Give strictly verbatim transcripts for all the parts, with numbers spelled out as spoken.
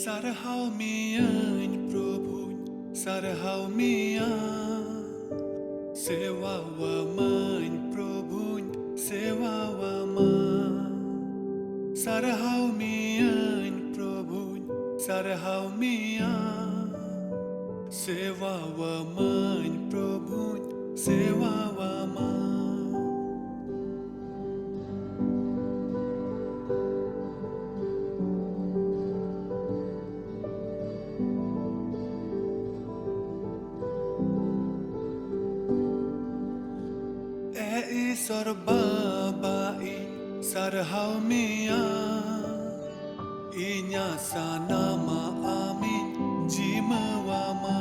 ᱥᱟᱨᱦᱟᱣ ᱢᱤᱭᱟᱹᱧ ᱯᱨᱚᱵᱷᱩᱧ, ᱥᱟᱨᱦᱟᱣ ᱢᱤᱭᱟ᱾ ᱥᱮᱣᱟᱣᱟᱢᱟᱹᱧ ᱯᱨᱚᱵᱷᱩᱧ, ᱥᱮᱣᱟᱣᱟᱢᱟ᱾ ᱥᱟᱨᱦᱟᱣ ᱢᱤᱭᱟᱹᱧ ᱯᱨᱚᱵᱷᱩᱧ, ᱥᱟᱨᱦᱟᱣ ᱢᱤᱭᱟ᱾ ᱥᱮᱣᱟᱣᱟᱢᱟᱹᱧ ᱯᱨᱚᱵᱷᱩᱧ, ᱥᱮᱣᱟᱣᱟᱢᱟ᱾ ᱮ ᱤᱥᱚᱨ ᱵᱟᱵᱟ, ᱤᱧ ᱥᱟᱨᱦᱟᱣ ᱢᱮᱭᱟ᱾ ᱤᱧᱟᱹᱜ ᱥᱟᱱᱟᱢᱟᱜ ᱟᱢᱤᱧ ᱡᱤᱢᱟᱹᱣᱟᱢᱟ᱾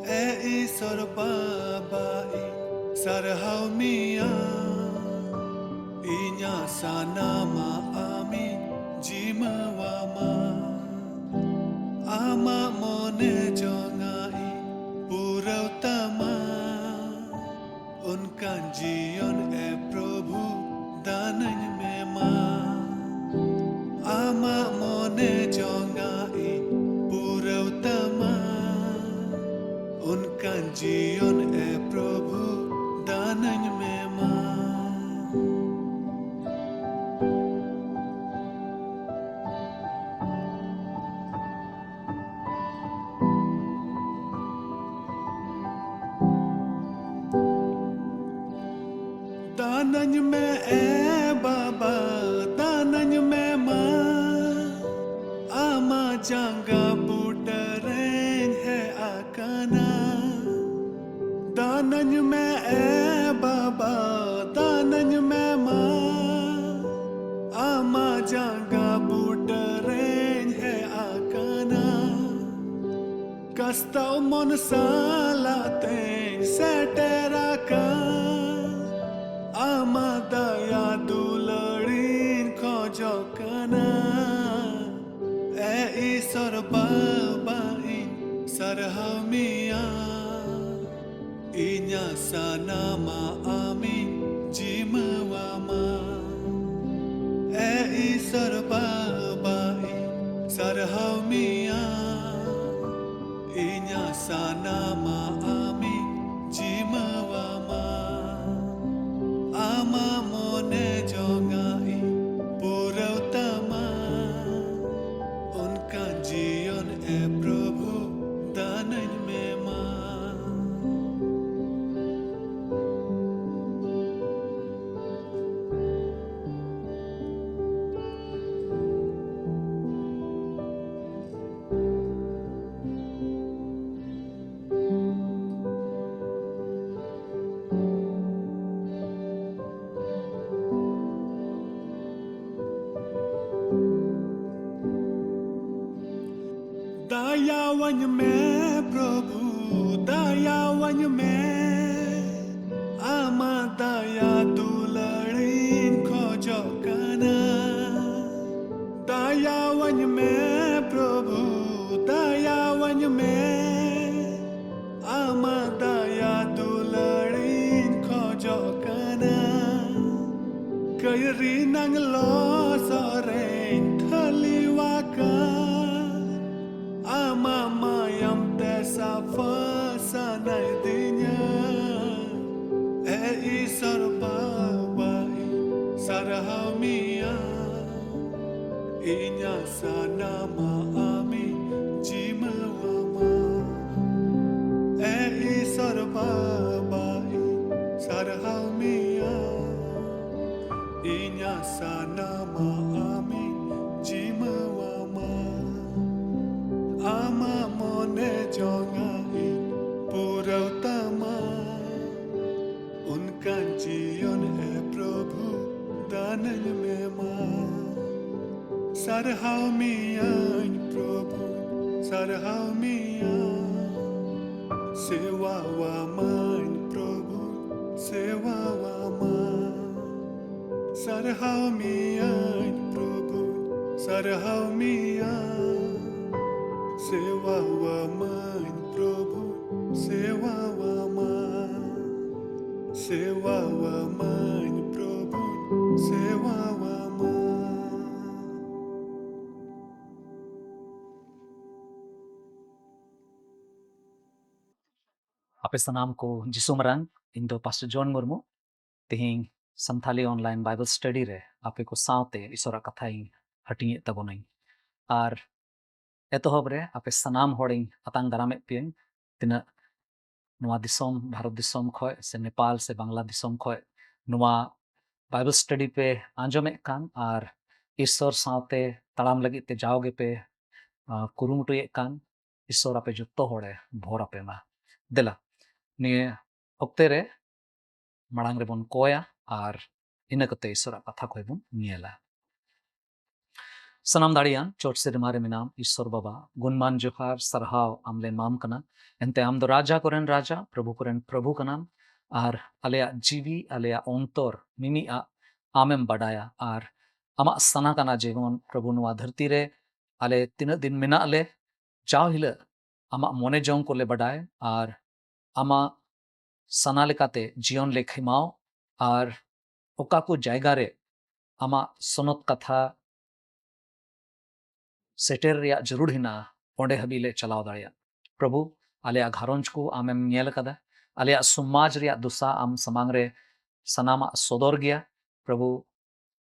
ᱮ ᱤᱥᱚᱨ ᱵᱟᱵᱟ, ᱤᱧ ᱥᱟᱨᱦᱟᱣ ᱢᱮᱭᱟ᱾ ᱤᱧᱟᱹᱜ ᱥᱟᱱᱟᱢᱟᱜ ᱟᱢᱤᱧ ᱡᱤᱢᱟᱹᱣᱟᱢᱟ᱾ ᱟᱢᱟᱜ ᱢᱚᱱᱮ ᱡᱚᱝᱟᱜ ᱤᱧ ᱯᱩᱨᱟᱹᱣ ᱛᱟᱢᱟ᱾ ᱚᱱᱠᱟᱱ ᱡᱤᱭᱚᱱ ᱮ ᱯᱨᱚᱵᱷᱩ ᱫᱟᱱᱟᱹᱧ ᱢᱮ ᱢᱟ᱾ ᱟᱢᱟᱜ ᱢᱚᱱᱮ ᱡᱚᱝᱟᱜ ᱤᱧ ᱯᱩᱨᱟᱹᱣ ᱛᱟᱢᱟ᱾ ᱚᱱᱠᱟᱱ ᱡᱤᱭᱚᱱ ᱮ ᱯᱨᱚᱵᱷᱩ ᱫᱟᱱᱟᱹᱧ ᱢᱮ ᱢᱟ᱾ ᱫᱟᱱᱟᱹᱧ ᱢᱮ ᱮ ᱵᱟᱵᱟ, ᱫᱟᱱᱟᱹᱧ ᱢᱮ ᱢᱟ᱾ ᱟᱢᱟᱜ ᱡᱟᱸᱜᱟ ᱵᱩᱴᱟᱹ ᱨᱮᱧ ᱦᱮᱡ ᱟᱠᱟᱱᱟ᱾ ᱫᱟᱱᱟᱹᱧ ᱢᱮ ᱮ ᱵᱟᱵᱟ, ᱫᱟᱱᱟᱹᱧ ᱢᱮ ᱢᱟ᱾ ᱟᱢᱟᱜ ᱡᱟᱸᱜᱟ ᱵᱩᱴᱟᱹ ᱨᱮᱧ ᱦᱮᱡ ᱟᱠᱟᱱᱟ᱾ ᱠᱟᱥᱛᱟᱣ ᱢᱚᱱ ᱥᱟᱞᱟᱜ ᱛᱮᱧ ᱥᱮᱴᱮᱨ ᱟᱠᱟᱱ᱾ ᱟᱢᱟᱜ ᱫᱟᱭᱟ ᱫᱩᱞᱟᱹᱲᱤᱧ ᱠᱷᱚᱡᱚᱜ ᱠᱟᱱᱟ᱾ ᱮ ᱤᱥᱚᱨ ᱵᱟᱵᱟ, ᱤᱧ ᱥᱟᱨᱦᱟᱣ ᱢᱮᱭᱟ᱾ ᱤᱧᱟᱹᱜ ᱥᱟᱱᱟᱢᱟᱜ ᱟᱢᱤᱧ ᱡᱤᱢᱟᱹᱣᱟᱢᱟ᱾ ᱮ ᱤᱥᱚᱨ ᱵᱟᱵᱟ, ᱤᱧ ᱥᱟᱨᱦᱟᱣ ᱢᱮᱭᱟ, ᱤᱧᱟᱹᱜ ᱥᱟᱱᱟᱢᱟᱜ ᱟᱢᱤᱧ ᱡᱤᱢᱟᱹᱣᱟᱢᱟ᱾ ᱟᱢᱟᱜ ᱢᱚᱱᱮ ᱡᱚᱝᱟᱜ ᱤᱧ ᱯᱩᱨᱟᱹᱣ ᱛᱟᱢᱟ, ᱚᱱᱠᱟᱱ ᱡᱤᱭᱚᱱ ᱮ ᱯᱨᱚᱵᱷᱩ ᱫᱟᱱᱟᱹᱧ ᱢᱮ ᱢᱟ᱾ ᱫᱟᱭᱟᱣᱟᱹᱧ ᱢᱮ ᱯᱨᱚᱵᱷᱩ, ᱫᱟᱭᱟᱣᱟᱹᱧ ᱢᱮ, ᱟᱢᱟᱜ ᱫᱟᱭᱟ ᱫᱩᱞᱟᱹᱲᱤᱧ ᱠᱷᱚᱡᱚᱜ ᱠᱟᱱᱟ᱾ ᱫᱟᱭᱟᱣᱟᱹᱧ ᱢᱮ ᱯᱨᱚᱵᱷᱩ, ᱫᱟᱭᱟᱣᱟᱹᱧ ᱢᱮ, ᱟᱢᱟᱜ ᱫᱟᱭᱟ ᱫᱩᱞᱟᱹᱲᱤᱧ ᱠᱷᱚᱡᱚᱜ ᱠᱟᱱᱟ᱾ ᱠᱟᱹᱭᱨᱤ ᱱᱟᱝ ᱞᱚᱥᱚᱫ ᱨᱮᱧ ᱴᱷᱟᱹᱞᱤᱣᱟᱠᱟᱱ, ᱟᱢᱟᱜ ᱢᱟᱭᱟᱢ ᱛᱮ ᱥᱟᱯᱷᱟ ᱥᱟᱱᱟᱭᱮᱫᱤᱧᱟ᱾ ᱮ ᱤᱥᱚᱨ ᱵᱟᱵᱟ, ᱤᱧ ᱥᱟᱨᱦᱟᱣ ᱢᱮᱭᱟ, ᱤᱧᱟᱹᱜ ᱥᱟᱱᱟᱢᱟᱜ ᱟᱢᱤᱧ ᱡᱤᱢᱟᱹᱣᱟᱢᱟ᱾ ᱮ ᱤᱥᱚᱨ ᱵᱟᱵᱟ, ᱤᱧ ᱥᱟᱨᱦᱟᱣ ᱢᱮᱭᱟ, ᱤᱧᱟᱹᱜ ᱥᱟᱱᱟᱢᱟᱜ ᱟᱢᱤᱧ ᱡᱤᱢᱟᱹᱣᱟᱢᱟ᱾ ᱟᱢᱟᱜ ᱢᱚᱱᱮ ᱡᱚᱝᱟᱜ ᱤᱧ ᱯᱩᱨᱟᱹᱣ ᱛᱟᱢᱟ, ᱚᱱᱠᱟᱱ ᱡᱤᱭᱚᱱ ᱮ ᱯᱨᱚᱵᱷᱩ ᱫᱟᱱᱟᱹᱧ ᱢᱮ ᱢᱟ᱾ ᱥᱟᱨᱦᱟᱣ ᱢᱮᱭᱟᱹᱧ ᱯᱨᱚᱵᱷᱩ, ᱥᱟᱨᱦᱟᱣ ᱢᱮᱭᱟ᱾ ᱥᱮᱣᱟᱣᱟᱢᱟᱹᱧ ᱯᱨᱚᱵᱷᱩ, ᱥᱮᱣᱟᱣᱟᱢᱟ᱾ ᱥᱟᱨᱦᱟᱣ ᱢᱮᱭᱟᱹᱧ ᱯᱨᱚᱵᱷᱩ, ᱥᱟᱨᱦᱟᱣ ᱢᱮᱭᱟ᱾ ᱥᱮᱣᱟᱣᱟᱢᱟᱹᱧ ᱯᱨᱚᱵᱷᱩ, ᱥᱮᱣᱟᱣᱟᱢᱟ᱾ ᱥᱮᱣᱟᱣᱟᱢᱟᱹᱧ ᱯᱨᱚᱵᱷᱩ, ᱥᱮᱣᱟᱣᱟᱢᱟ᱾ ᱟᱯᱮ ᱥᱟᱱᱟᱢ ᱠᱚ ᱡᱤᱥᱩ ᱢᱟᱨᱟᱝ᱾ ᱤᱧ ᱫᱚ ᱯᱟᱥᱴᱚᱨ ᱡᱚᱱ ᱢᱩᱨᱢᱩ᱾ ᱛᱮᱦᱮᱧ ᱥᱟᱱᱛᱷᱟᱞᱤ online Bible study ᱨᱮ ᱟᱯᱮ ᱠᱚ ᱥᱟᱶᱛᱮ ᱤᱥᱚᱨᱟᱜ ᱠᱟᱛᱷᱟᱧ ᱦᱟᱹᱴᱤᱧᱮᱫ ᱛᱟᱵᱚᱱᱟᱹᱧ᱾ ᱟᱨ ᱮᱛᱚᱦᱚᱵ ᱨᱮ ᱟᱯᱮ ᱥᱟᱱᱟᱢ ᱦᱚᱲᱤᱧ ᱟᱛᱟᱝ ᱫᱟᱨᱟᱢᱮᱫ ᱯᱮᱭᱟᱹᱧ, ᱛᱤᱱᱟᱹᱜ ᱱᱚᱣᱟ ᱫᱤᱥᱚᱢ, ᱵᱷᱟᱨᱚᱛ ᱫᱤᱥᱚᱢ ᱠᱷᱚᱡ ᱥᱮ ᱱᱮᱯᱟᱞ ᱥᱮ ᱵᱟᱝᱞᱟ ᱫᱤᱥᱚᱢ ᱠᱷᱚᱡ ᱱᱚᱣᱟ Bible study ᱯᱮ ᱟᱸᱡᱚᱢᱮᱫ ᱠᱟᱱ ᱟᱨ ᱤᱥᱚᱨ ᱥᱟᱶᱛᱮ ᱛᱟᱲᱟᱢ ᱞᱟᱹᱜᱤᱫ ᱛᱮ ᱡᱟᱣ ᱜᱮᱯᱮ, ᱟ, ᱠᱩᱨᱩᱢᱩᱴᱩᱭᱮᱫ ᱠᱟᱱ᱾ ᱤᱥᱚᱨ ᱟᱯᱮ ᱡᱚᱛᱚ ᱦᱚᱲᱮ ᱵᱷᱚᱨ ᱟᱯᱮ ᱢᱟ᱾ ᱫᱮᱞᱟ, ᱱᱤᱭᱟᱹ ᱚᱠᱛᱮ ᱨᱮ ᱢᱟᱲᱟᱝ ᱨᱮᱵᱚᱱ ᱠᱚᱭᱟ ᱟᱨ ᱤᱱᱟᱹ ᱠᱟᱛᱮ ᱤᱥᱚᱨᱟᱜ ᱠᱟᱛᱷᱟ ᱠᱚ ᱵᱚᱱ ᱧᱮᱞᱟ᱾ ᱥᱟᱱᱟᱢ ᱫᱟᱲᱮᱭᱟᱱ ᱪᱚᱴ ᱥᱮᱨᱢᱟ ᱨᱮ ᱢᱮᱱᱟᱢ ᱤᱥᱚᱨ ᱵᱟᱵᱟ, ᱜᱩᱱᱢᱟᱱ ᱡᱚᱦᱟᱨ ᱥᱟᱨᱦᱟᱣ ᱟᱢ ᱞᱮ ᱮᱢᱟᱢ ᱠᱟᱱᱟ᱾ ᱮᱱᱛᱮ ᱟᱢ ᱫᱚ ᱨᱟᱡᱟ ᱠᱚᱨᱮᱱ ᱨᱟᱡᱟ, ᱯᱨᱚᱵᱷᱩ ᱠᱚᱨᱮᱱ ᱯᱨᱚᱵᱷᱩ ᱠᱟᱱᱟᱢ᱾ ᱟᱨ ᱟᱞᱮᱭᱟᱜ ᱡᱤᱣᱤ, ᱟᱞᱮᱭᱟᱜ ᱚᱱᱛᱚᱨ, ᱢᱤᱢᱤᱫᱼᱟᱜ ᱟᱢᱮᱢ ᱵᱟᱰᱟᱭᱟ᱾ ᱟᱨ ᱟᱢᱟᱜ ᱥᱟᱱᱟ ᱠᱟᱱᱟ ᱡᱮᱢᱚᱱ ᱯᱨᱚᱵᱷᱩ ᱱᱚᱣᱟ ᱫᱷᱟᱹᱨᱛᱤ ᱨᱮ ᱟᱞᱮ ᱛᱤᱱᱟᱹᱜ ᱫᱤᱱ ᱢᱮᱱᱟᱜ ᱞᱮ, ᱡᱟᱣ ᱦᱤᱞᱳᱜ ᱟᱢᱟᱜ ᱢᱚᱱᱮ ᱡᱚᱝ ᱠᱚᱞᱮ ᱵᱟᱰᱟᱭ ᱟᱨ ᱟᱢᱟᱜ ᱥᱟᱱᱟ ᱞᱮᱠᱟᱛᱮ ᱡᱤᱭᱚᱱ ᱞᱮ ᱠᱷᱮᱢᱟᱣ ᱟᱨ ᱚᱠᱟ ᱠᱚ ᱡᱟᱭᱜᱟ ᱨᱮ ᱟᱢᱟᱜ ᱥᱚᱱᱚᱛ ᱠᱟᱛᱷᱟ ᱥᱮᱴᱮᱨ ᱨᱮᱭᱟᱜ ᱡᱟᱹᱨᱩᱲ ᱦᱮᱱᱟᱜᱼᱟ, ᱚᱸᱰᱮ ᱦᱟᱹᱵᱤᱡ ᱞᱮ ᱪᱟᱞᱟᱣ ᱫᱟᱲᱮᱭᱟᱜ᱾ ᱯᱨᱚᱵᱷᱩ, ᱟᱞᱮᱭᱟᱜ ᱜᱷᱟᱨᱚᱸᱡᱽ ᱠᱚ ᱟᱢᱮᱢ ᱧᱮᱞ ᱟᱠᱟᱫᱟ, ᱟᱞᱮᱭᱟᱜ ᱥᱚᱢᱟᱡᱽ ᱨᱮᱭᱟᱜ ᱫᱚᱥᱟ ᱟᱢ ᱥᱟᱢᱟᱝ ᱨᱮ ᱥᱟᱱᱟᱢᱟᱜ ᱥᱚᱫᱚᱨ ᱜᱮᱭᱟ᱾ ᱯᱨᱚᱵᱷᱩ,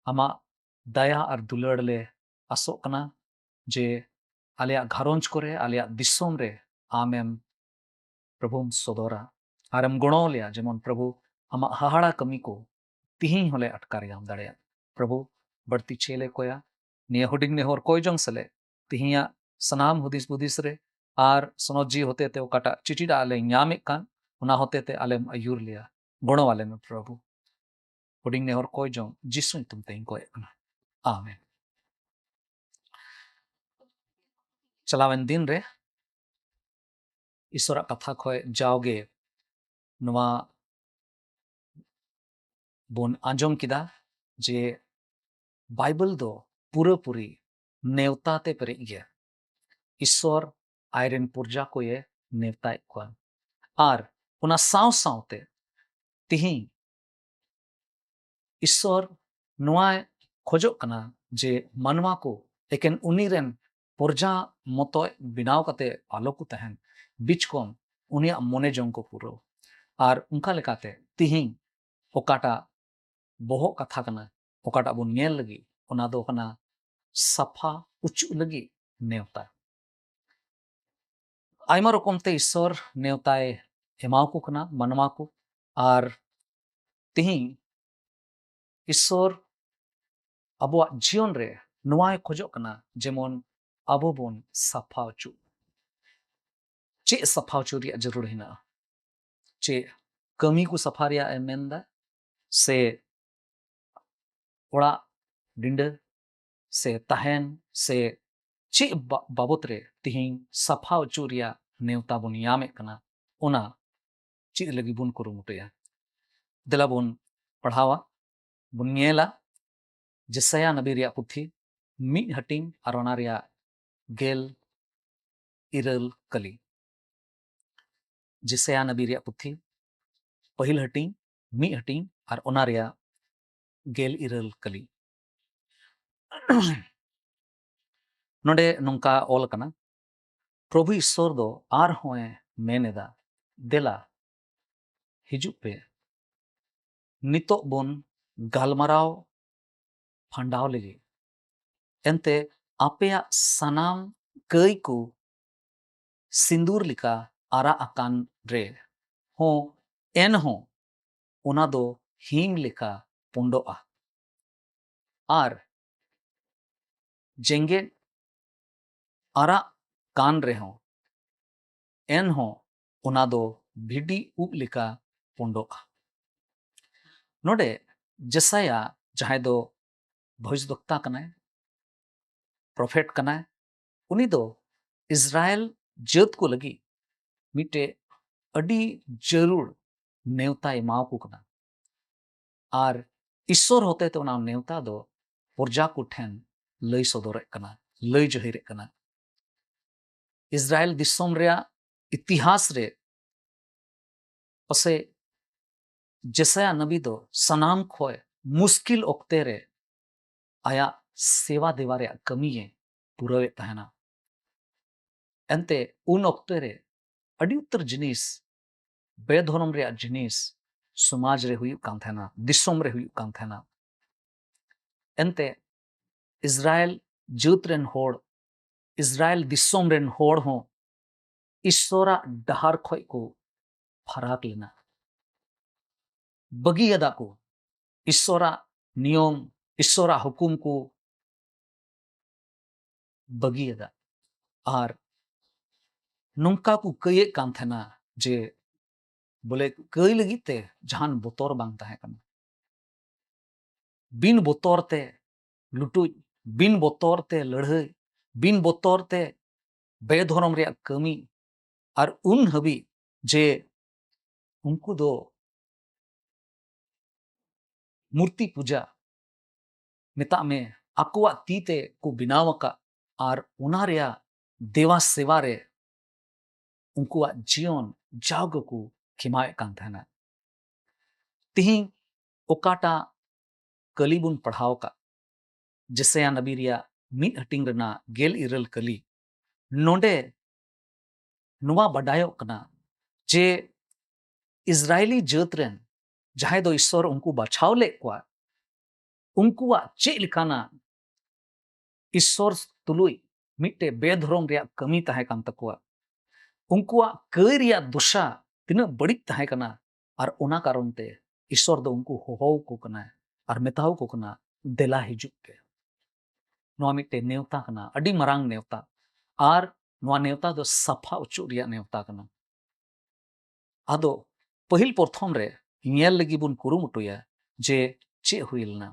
ᱟᱢᱟᱜ ᱫᱟᱭᱟ ᱟᱨ ᱫᱩᱞᱟᱹᱲ ᱞᱮ ᱟᱥᱚᱜ ᱠᱟᱱᱟ ᱡᱮ ᱟᱞᱮᱭᱟᱜ ᱜᱷᱟᱨᱚᱸᱡᱽ ᱠᱚᱨᱮ, ᱟᱞᱮᱭᱟᱜ ᱫᱤᱥᱚᱢ ᱨᱮ ᱟᱢᱮᱢ, ᱯᱨᱚᱵᱷᱩᱢ ᱥᱚᱫᱚᱨᱟ ᱟᱨᱮᱢ ᱜᱚᱲᱚ ᱞᱮᱭᱟ, ᱡᱮᱢᱚᱱ ᱯᱨᱚᱵᱷᱩ ᱟᱢᱟᱜ ᱦᱟᱦᱟᱲᱟ ᱠᱟᱹᱢᱤ ᱠᱚ ᱛᱤᱦᱤᱧ ᱦᱚᱸᱞᱮ ᱟᱴᱠᱟᱨ ᱧᱟᱢ ᱫᱟᱲᱮᱭᱟᱜ᱾ ᱯᱨᱚᱵᱷᱩ, ᱵᱟᱹᱲᱛᱤ ᱪᱮᱫ ᱞᱮ ᱠᱚᱭᱟ, ᱱᱤᱭᱟᱹ ᱦᱩᱰᱤᱧ ᱱᱮᱦᱚᱨ ᱠᱚᱭ ᱡᱚᱝ ᱥᱮᱞᱮᱫ ᱛᱤᱦᱤᱧᱟᱜ ᱥᱟᱱᱟᱢ ᱦᱩᱫᱤᱥ ᱵᱩᱫᱤᱥ ᱨᱮ ᱟᱨ ᱥᱚᱱᱚᱛ ᱡᱤᱣᱤ ᱦᱚᱛᱮ ᱛᱮ ᱚᱠᱟᱴᱟᱜ ᱪᱤᱴᱤ ᱫᱟᱜ ᱞᱮ ᱧᱟᱢᱮᱫ ᱠᱟᱱ, ᱚᱱᱟ ᱦᱚᱛᱮ ᱛᱮ ᱟᱞᱮᱢ ᱟᱹᱭᱩᱨ ᱞᱮᱭᱟ, ᱜᱚᱲᱚ ᱟᱞᱮ ᱢᱮ ᱯᱨᱚᱵᱷᱩ᱾ ᱦᱩᱰᱤᱧ ᱱᱮᱦᱚᱨ ᱠᱚᱭ ᱡᱚᱝ ᱡᱤᱥᱩ ᱧᱩᱛᱩᱢ ᱛᱮᱧ ᱠᱚᱭᱮᱫ ᱠᱟᱱᱟ, ᱟᱢᱮᱱ᱾ ᱪᱟᱞᱟᱣᱮᱱ ᱫᱤᱱ ᱨᱮ ᱤᱥᱚᱨᱟᱜ ᱠᱟᱛᱷᱟ ᱠᱷᱚᱱ ᱡᱟᱣᱜᱮ ᱱᱚᱣᱟ ᱵᱚᱱ ᱟᱸᱡᱚᱢ ᱠᱮᱫᱟ ᱡᱮ ᱵᱟᱭᱵᱮᱞ ᱫᱚ ᱯᱩᱨᱟᱹᱯᱩᱨᱤ ᱱᱮᱣᱛᱟ ᱛᱮ ᱯᱮᱨᱮᱡ ᱜᱮᱭᱟ᱾ ᱤᱥᱚᱨ ᱟᱡᱨᱮᱱ ᱯᱨᱚᱡᱟ ᱠᱚᱭᱮ ᱱᱮᱣᱛᱟᱭᱮᱫ ᱠᱚᱣᱟ᱾ ᱟᱨ ᱚᱱᱟ ᱥᱟᱶ ᱥᱟᱶᱛᱮ ᱛᱤᱦᱤᱧ ᱤᱥᱚᱨ ᱱᱚᱣᱟᱭ ᱠᱷᱚᱡᱚᱜ ᱠᱟᱱᱟ ᱡᱮ ᱢᱟᱱᱣᱟ ᱠᱚ ᱮᱠᱮᱱ ᱩᱱᱤ ᱨᱮᱱ ᱯᱨᱚᱡᱟ ᱢᱚᱛᱚᱡ ᱵᱮᱱᱟᱣ ᱠᱟᱛᱮ ᱟᱞᱚ ᱠᱚ ᱛᱟᱦᱮᱱ, ᱵᱤᱪᱠᱚᱢ ᱩᱱᱤᱭᱟᱜ ᱢᱚᱱᱮ ᱡᱚᱝ ᱠᱚ ᱯᱩᱨᱟᱹᱣ᱾ ᱟᱨ ᱚᱱᱠᱟ ᱞᱮᱠᱟᱛᱮ ᱛᱤᱦᱤᱧ ᱚᱠᱟᱴᱟᱜ ᱵᱚᱦᱚᱜ ᱠᱟᱛᱷᱟ ᱠᱟᱱᱟ, ᱚᱠᱟᱴᱟᱜ ᱵᱚᱱ ᱧᱮᱞ ᱞᱟᱹᱜᱤᱫ, ᱚᱱᱟ ᱫᱚ ᱠᱟᱱᱟ ᱥᱟᱯᱷᱟ ᱚᱪᱚᱜ ᱞᱟᱹᱜᱤᱫ ᱱᱮᱣᱛᱟ᱾ ᱟᱭᱢᱟ ᱨᱚᱠᱚᱢ ᱛᱮ ᱤᱥᱥᱚᱨ ᱱᱮᱣᱛᱟᱭ ᱮᱢᱟᱣᱟᱠᱚ ᱠᱟᱱᱟ ᱢᱟᱱᱣᱟ ᱠᱚ᱾ ᱟᱨ ᱛᱤᱦᱤᱧ ᱤᱥᱥᱚᱨ ᱟᱵᱚᱣᱟᱜ ᱡᱤᱭᱚᱱ ᱨᱮ ᱱᱚᱣᱟᱭ ᱠᱷᱚᱡᱚᱜ ᱠᱟᱱᱟ, ᱡᱮᱢᱚᱱ ᱟᱵᱚ ᱵᱚᱱ ᱥᱟᱯᱷᱟ ᱚᱪᱚᱜ᱾ ᱪᱮᱫ ᱥᱟᱯᱷᱟ ᱚᱪᱚ ᱨᱮᱭᱟᱜ ᱡᱟᱹᱨᱩᱲ ᱦᱮᱱᱟᱜᱼᱟ? ᱪᱮᱫ ᱠᱟᱹᱢᱤ ᱠᱚ ᱥᱟᱯᱷᱟ ᱨᱮᱭᱟᱜ ᱮ ᱢᱮᱱᱫᱟ, ᱥᱮ ᱚᱲᱟᱜ ᱰᱤᱸᱰᱟᱹ, ᱥᱮ ᱛᱟᱦᱮᱱ, ᱥᱮ ᱪᱮᱫ ᱵᱟ-, ᱵᱟᱵᱚᱛ ᱨᱮ ᱛᱤᱦᱤᱧ ᱥᱟᱯᱷᱟ ᱚᱪᱚ ᱨᱮᱭᱟᱜ ᱱᱮᱣᱛᱟ ᱵᱚᱱ ᱧᱟᱢᱮᱫ ᱠᱟᱱᱟ, ᱚᱱᱟ ᱪᱮᱫ ᱞᱟᱹᱜᱤᱫ ᱵᱚᱱ ᱠᱩᱨᱩᱢᱩᱴᱩᱭᱟ? ᱫᱮᱞᱟ ᱵᱚᱱ ᱯᱟᱲᱦᱟᱣᱟ, ᱵᱚᱱ ᱧᱮᱞᱟ ᱡᱮᱥᱟᱭᱟ ᱱᱟᱵᱤ ᱨᱮᱭᱟᱜ ᱯᱩᱛᱷᱤ ᱢᱤᱫ ᱦᱟᱹᱴᱤᱧ ᱟᱨ ᱚᱱᱟ ᱨᱮᱭᱟᱜ ᱜᱮᱞ ᱤᱨᱟᱹᱞ ᱠᱟᱹᱞᱤ᱾ ᱡᱮᱥᱟᱭᱟ ᱱᱟᱵᱤ ᱨᱮᱭᱟᱜ ᱯᱩᱛᱷᱤ ᱯᱟᱹᱦᱤᱞ ᱦᱟᱹᱴᱤᱧ, ᱢᱤᱫ ᱦᱟᱹᱴᱤᱧ ᱟᱨ ᱚᱱᱟ ᱨᱮᱭᱟᱜ ᱜᱮᱞ ᱤᱨᱟᱹᱞ ᱠᱟᱹᱞᱤ᱾ ᱱᱚᱰᱮ ᱱᱚᱝᱠᱟ ᱚᱞ ᱟᱠᱟᱱᱟ, ᱯᱨᱚᱵᱷᱩ ᱤᱥᱥᱚᱨ ᱫᱚ ᱟᱨᱦᱚᱸᱭ ᱢᱮᱱ ᱮᱫᱟ, ᱫᱮᱞᱟ, ᱦᱤᱡᱩᱜ ᱯᱮ, ᱱᱤᱛᱚᱜ ᱵᱚᱱ ᱜᱟᱞᱢᱟᱨᱟᱣ ᱯᱷᱟᱸᱰᱟᱣ ᱞᱮᱜᱮ᱾ ᱮᱱᱛᱮ ᱟᱯᱮᱭᱟᱜ ᱥᱟᱱᱟᱢ ᱠᱟᱹᱭ ᱠᱚ ᱥᱤᱸᱫᱩᱨ ᱞᱮᱠᱟ ᱟᱨᱟᱜ ᱟᱠᱟᱱ ᱨᱮ ᱦᱚᱸ, ᱮᱱᱦᱚᱸ ᱚᱱᱟ ᱫᱚ ᱦᱤᱝ ᱞᱮᱠᱟ ᱯᱩᱸᱰᱚᱜᱼᱟ᱾ ᱟᱨ ᱡᱮᱜᱮᱫ ᱟᱨᱟᱜ ᱠᱟᱱ ᱨᱮᱦᱚᱸ, ᱮᱱᱦᱚᱸ ᱚᱱᱟ ᱫᱚ ᱵᱷᱤᱰᱤ ᱩᱵ ᱞᱮᱠᱟ ᱯᱩᱸᱰᱚᱜᱼᱟ᱾ ᱱᱚᱰᱮ ᱡᱮᱥᱟᱭᱟ, ᱡᱟᱦᱟᱸᱭ ᱫᱚ ᱵᱷᱚᱵᱤᱥᱫᱚᱠᱛᱟ ᱠᱟᱱᱟᱭ, ᱯᱨᱚᱯᱷᱮᱴ ᱠᱟᱱᱟᱭ, ᱩᱱᱤ ᱫᱚ ᱤᱥᱨᱟᱭᱮᱞ ᱡᱟᱹᱛ ᱠᱚ ᱞᱟᱹᱜᱤᱫ ᱢᱤᱫᱴᱮᱡ ᱟᱹᱰᱤ ᱡᱟᱹᱨᱩᱲ ᱱᱮᱣᱛᱟᱭ ᱮᱢᱟᱣᱟᱠᱚ ᱠᱟᱱᱟ᱾ ᱟᱨ ᱤᱥᱥᱚᱨ ᱦᱚᱛᱮᱛᱮ ᱚᱱᱟ ᱱᱮᱣᱛᱟ ᱫᱚ ᱯᱨᱚᱡᱟ ᱠᱚ ᱴᱷᱮᱱ ᱞᱟᱹᱭ ᱥᱚᱫᱚᱨᱮᱫ ᱠᱟᱱᱟ, ᱞᱟᱹᱭ ᱡᱟᱹᱦᱤᱨᱮᱫ ᱠᱟᱱᱟ᱾ ᱤᱥᱨᱟᱭᱮᱞ ᱫᱤᱥᱚᱢ ᱨᱮᱭᱟᱜ ᱤᱛᱤᱦᱟᱥ ᱨᱮ ᱯᱟᱥᱮᱡ ᱡᱮᱥᱟᱭᱟ ᱱᱟᱵᱤ ᱫᱚ ᱥᱟᱱᱟᱢ ᱠᱷᱚᱱ ᱢᱩᱥᱠᱤᱞ ᱚᱠᱛᱮ ᱨᱮ ᱟᱭᱟᱜ ᱥᱮᱵᱟ ᱫᱮᱵᱟ ᱨᱮᱭᱟᱜ ᱠᱟᱹᱢᱤᱭᱮ ᱯᱩᱨᱟᱹᱣᱮᱫ ᱛᱟᱦᱮᱱᱟ᱾ ᱮᱱᱛᱮ ᱩᱱ ᱚᱠᱛᱮ ᱨᱮ ᱟᱹᱰᱤ ᱩᱛᱟᱹᱨ ᱡᱤᱱᱤᱥ, ᱵᱮᱫᱷᱚᱨᱚᱢ ᱨᱮᱭᱟᱜ ᱡᱤᱱᱤᱥ ᱥᱚᱢᱟᱡᱽ ᱨᱮ ᱦᱩᱭᱩᱜ ᱠᱟᱱ ᱛᱟᱦᱮᱱᱟ, ᱫᱤᱥᱚᱢ ᱨᱮ ᱦᱩᱭᱩᱜ ᱠᱟᱱ ᱛᱟᱦᱮᱱᱟ᱾ ᱮᱱᱛᱮ ᱤᱥᱨᱟᱭᱮᱞ ᱡᱟᱹᱛ ᱨᱮᱱ ᱦᱚᱲ, ᱤᱥᱨᱟᱭᱮᱞ ᱫᱤᱥᱚᱢ ᱨᱮᱱ ᱦᱚᱲ ᱦᱚᱸ ᱤᱥᱥᱚᱨᱟᱜ ᱰᱟᱦᱟᱨ ᱠᱷᱚᱡ ᱠᱚ ᱯᱷᱟᱨᱟᱠ ᱞᱮᱱᱟ, ᱵᱟᱹᱜᱤᱭᱟᱫᱟ ᱠᱚ᱾ ᱤᱥᱥᱚᱨᱟᱜ ᱱᱤᱭᱚᱢ, ᱤᱥᱥᱚᱨᱟᱜ ᱦᱩᱠᱩᱢ ᱠᱚ ᱵᱟᱹᱜᱤᱭᱟᱫᱟ᱾ ᱟᱨ ᱱᱚᱝᱠᱟ ᱠᱚ ᱠᱟᱹᱭᱮᱫ ᱠᱟᱱ ᱛᱟᱦᱮᱱᱟ ᱡᱮ ᱵᱚᱞᱮ ᱠᱟᱹᱭ ᱞᱟᱹᱜᱤᱫ ᱛᱮ ᱡᱟᱦᱟᱱ ᱵᱚᱛᱚᱨ ᱵᱟᱝ ᱛᱟᱦᱮᱸ ᱠᱟᱱᱟ᱾ ᱵᱤᱱ ᱵᱚᱛᱚᱨ ᱛᱮ ᱞᱩᱴᱩᱡ, ᱵᱤᱱ ᱵᱚᱛᱚᱨ ᱛᱮ ᱞᱟᱹᱲᱦᱟᱹᱭ, ᱵᱤᱱ ᱵᱚᱛᱚᱨ ᱛᱮ ᱵᱮᱫᱷᱚᱨᱚᱢ ᱨᱮᱭᱟᱜ ᱠᱟᱹᱢᱤ, ᱟᱨ ᱩᱱ ᱦᱟᱹᱵᱤᱡ ᱡᱮ ᱩᱱᱠᱩ ᱫᱚ ᱢᱩᱨᱛᱤ ᱯᱩᱡᱟ, ᱢᱮᱛᱟᱜ ᱢᱮ, ᱟᱠᱚᱣᱟᱜ ᱛᱤ ᱛᱮ ᱠᱚ ᱵᱮᱱᱟᱣ ᱟᱠᱟᱫ ᱟᱨ ᱚᱱᱟ ᱨᱮᱭᱟᱜ ᱫᱮᱣᱟ ᱥᱮᱵᱟ ᱨᱮ ᱩᱱᱠᱩᱣᱟᱜ ᱡᱤᱭᱚᱱ ᱡᱟᱣ ᱜᱮᱠᱚ ᱠᱷᱮᱢᱟᱣᱮᱫ ᱠᱟᱱ ᱛᱟᱦᱮᱱᱟ᱾ ᱛᱤᱦᱤᱧ ᱚᱠᱟᱴᱟᱜ ᱠᱟᱹᱞᱤ ᱵᱚᱱ ᱯᱟᱲᱦᱟᱣ ᱟᱠᱟᱫ, ᱡᱮᱥᱟᱭᱟ ᱱᱟᱵᱤ ᱨᱮᱭᱟᱜ ᱢᱤᱫ ᱦᱟᱹᱴᱤᱧ ᱨᱮᱱᱟᱜ ᱜᱮᱞ ᱤᱨᱟᱹᱞ ᱠᱟᱹᱞᱤ, ᱱᱚᱰᱮ ᱱᱚᱣᱟ ᱵᱟᱰᱟᱭᱚᱜ ᱠᱟᱱᱟ ᱡᱮ ᱤᱥᱨᱟᱭᱮᱞᱤ ᱡᱟᱹᱛ ᱨᱮᱱ ᱡᱟᱦᱟᱸᱭ ᱫᱚ ᱤᱥᱥᱚᱨ ᱩᱱᱠᱩ ᱵᱟᱪᱷᱟᱣ ᱞᱮᱫ ᱠᱚᱣᱟ, ᱩᱱᱠᱩᱣᱟᱜ ᱪᱮᱫ ᱞᱮᱠᱟᱱᱟᱜ ᱤᱥᱥᱚᱨ ᱛᱩᱞᱩᱡ ᱢᱤᱫᱴᱮᱡ ᱵᱮᱫᱷᱚᱨᱚᱢ ᱨᱮᱭᱟᱜ ᱠᱟᱹᱢᱤ ᱛᱟᱦᱮᱸ ᱠᱟᱱ ᱛᱟᱠᱚᱣᱟ, ᱩᱱᱠᱩᱣᱟᱜ ᱠᱟᱹᱭ ᱨᱮᱭᱟᱜ ᱫᱚᱥᱟ ᱛᱤᱱᱟᱹᱜ ᱵᱟᱹᱲᱤᱡ ᱛᱟᱦᱮᱸ ᱠᱟᱱᱟ, ᱟᱨ ᱚᱱᱟ ᱠᱟᱨᱚᱱ ᱛᱮ ᱤᱥᱥᱚᱨ ᱫᱚ ᱩᱱᱠᱩ ᱦᱚᱦᱚ ᱟᱠᱚ ᱠᱟᱱᱟᱭ ᱟᱨ ᱢᱮᱛᱟᱣ ᱟᱠᱚ ᱠᱟᱱᱟ, "ᱫᱮᱞᱟ ᱦᱤᱡᱩᱜ ᱯᱮ᱾" ᱱᱚᱣᱟ ᱢᱤᱫᱴᱮᱱ ᱱᱮᱣᱛᱟ ᱠᱟᱱᱟ, ᱟᱹᱰᱤ ᱢᱟᱨᱟᱝ ᱱᱮᱣᱛᱟ, ᱟᱨ ᱱᱚᱣᱟ ᱱᱮᱣᱛᱟ ᱫᱚ ᱥᱟᱯᱷᱟ ᱚᱪᱚᱜ ᱨᱮᱭᱟᱜ ᱱᱮᱣᱛᱟ ᱠᱟᱱᱟ᱾ ᱟᱫᱚ ᱯᱟᱹᱦᱤᱞ ᱯᱨᱚᱛᱷᱚᱢ ᱨᱮ ᱧᱮᱞ ᱞᱟᱹᱜᱤᱫ ᱵᱚᱱ ᱠᱩᱨᱩᱢᱩᱴᱩᱭᱟ ᱡᱮ ᱪᱮᱫ ᱦᱩᱭ ᱞᱮᱱᱟ᱾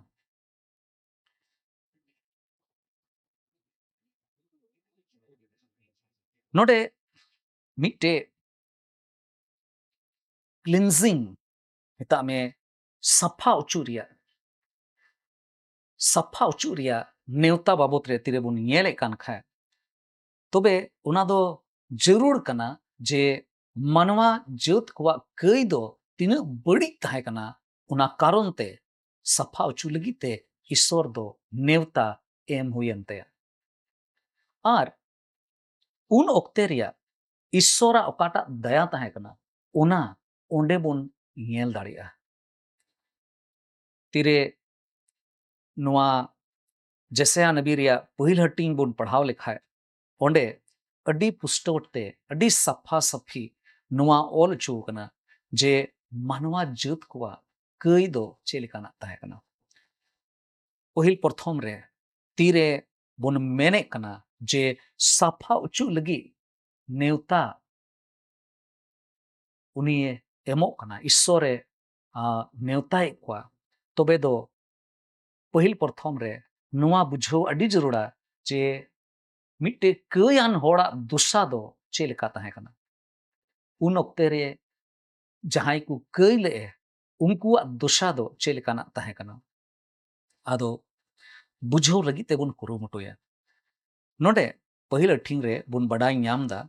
ᱱᱚᱰᱮ ᱢᱤᱫᱴᱮᱡ ᱠᱞᱤᱱᱡᱤᱝ, ᱢᱮᱛᱟᱜ ᱢᱮ, ᱥᱟᱯᱷᱟ ᱚᱪᱚᱜ ᱨᱮᱭᱟᱜ, ᱥᱟᱯᱷᱟ ᱚᱪᱚᱜ ᱨᱮᱭᱟᱜ ᱱᱮᱣᱛᱟ ᱵᱟᱵᱚᱛ ᱨᱮ ᱛᱤᱨᱮᱵᱚᱱ ᱧᱮᱞᱮᱫ ᱠᱟᱱ ᱠᱷᱟᱡ, ᱛᱚᱵᱮ ᱚᱱᱟ ᱫᱚ ᱡᱟᱹᱨᱩᱲ ᱠᱟᱱᱟ ᱡᱮ ᱢᱟᱱᱣᱟ ᱡᱟᱹᱛ ᱠᱚᱣᱟᱜ ᱠᱟᱹᱭ ᱫᱚ ᱛᱤᱱᱟᱹᱜ ᱵᱟᱹᱲᱤᱡ ᱛᱟᱦᱮᱸ ᱠᱟᱱᱟ, ᱚᱱᱟ ᱠᱟᱨᱚᱱ ᱛᱮ ᱥᱟᱯᱷᱟ ᱚᱪᱚ ᱞᱟᱹᱜᱤᱫ ᱛᱮ ᱤᱥᱥᱚᱨ ᱫᱚ ᱱᱮᱣᱛᱟ ᱮᱢ ᱦᱩᱭᱮᱱ ᱛᱟᱭᱟ᱾ ᱟᱨ ᱩᱱ ᱚᱠᱛᱮ ᱨᱮᱭᱟᱜ ᱤᱥᱥᱚᱨᱟᱜ ᱚᱠᱟᱴᱟᱜ ᱫᱟᱭᱟ ᱛᱟᱦᱮᱸ ᱠᱟᱱᱟ, ᱚᱱᱟ ᱚᱸᱰᱮ ᱵᱚᱱ ᱧᱮᱞ ᱫᱟᱲᱮᱭᱟᱜᱼᱟ᱾ ᱛᱤᱨᱮ ᱱᱚᱣᱟ ᱡᱮᱥᱟᱭᱟ ᱱᱟᱵᱤ ᱨᱮᱭᱟᱜ ᱯᱟᱹᱦᱤᱞ ᱦᱟᱹᱴᱤᱧ ᱵᱚᱱ ᱯᱟᱲᱦᱟᱣ ᱞᱮᱠᱷᱟᱡ, ᱚᱸᱰᱮ ᱟᱹᱰᱤ ᱯᱩᱥᱴᱟᱹᱣ ᱛᱮ, ᱟᱹᱰᱤ ᱥᱟᱯᱷᱟ ᱥᱟᱹᱯᱷᱤ ᱱᱚᱣᱟ ᱚᱞ ᱦᱚᱪᱚ ᱟᱠᱟᱱᱟ ᱡᱮ ᱢᱟᱱᱣᱟ ᱡᱟᱹᱛ ᱠᱚᱣᱟᱜ ᱠᱟᱹᱭ ᱫᱚ ᱪᱮᱫ ᱞᱮᱠᱟᱱᱟᱜ ᱛᱟᱦᱮᱸ ᱠᱟᱱᱟ᱾ ᱯᱟᱹᱦᱤᱞ ᱯᱨᱚᱛᱷᱚᱢ ᱨᱮ ᱛᱤᱨᱮ ᱵᱚᱱ ᱢᱮᱱᱮᱫ ᱠᱟᱱᱟ ᱡᱮ ᱥᱟᱯᱷᱟ ᱚᱪᱚᱜ ᱞᱟᱹᱜᱤᱫ ᱱᱮᱣᱛᱟ ᱩᱱᱤᱭᱮ ᱮᱢᱚᱜ ᱠᱟᱱᱟ, ᱤᱥᱥᱚᱨᱮ, ᱟ, ᱱᱮᱣᱛᱟᱭᱮᱫ ᱠᱚᱣᱟ, ᱛᱚᱵᱮ ᱫᱚ ᱯᱟᱹᱦᱤᱞ ᱯᱨᱚᱛᱷᱚᱢ ᱨᱮ ᱱᱚᱣᱟ ᱵᱩᱡᱷᱟᱹᱣ ᱟᱹᱰᱤ ᱡᱟᱹᱨᱩᱲᱟ ᱡᱮ ᱢᱤᱫᱴᱮᱡ ᱠᱟᱹᱭᱟᱱ ᱦᱚᱲᱟᱜ ᱫᱚᱥᱟ ᱫᱚ ᱪᱮᱫ ᱞᱮᱠᱟ ᱛᱟᱦᱮᱸ ᱠᱟᱱᱟ᱾ ᱩᱱ ᱚᱠᱛᱮ ᱨᱮ ᱡᱟᱦᱟᱸᱭ ᱠᱚ ᱠᱟᱹᱭ ᱞᱮᱫᱼᱮ, ᱩᱱᱠᱩᱣᱟᱜ ᱫᱚᱥᱟ ᱫᱚ ᱪᱮᱫ ᱞᱮᱠᱟᱱᱟᱜ ᱛᱟᱦᱮᱸ ᱠᱟᱱᱟ, ᱟᱫᱚ ᱵᱩᱡᱷᱟᱹᱣ ᱞᱟᱹᱜᱤᱫ ᱛᱮᱵᱚᱱ ᱠᱩᱨᱩᱢᱩᱴᱩᱭᱟ᱾ ᱱᱚᱰᱮ ᱯᱟᱹᱦᱤᱞ ᱦᱟᱹᱴᱤᱧ ᱨᱮ ᱵᱚᱱ ᱵᱟᱰᱟᱭ ᱧᱟᱢ ᱮᱫᱟ,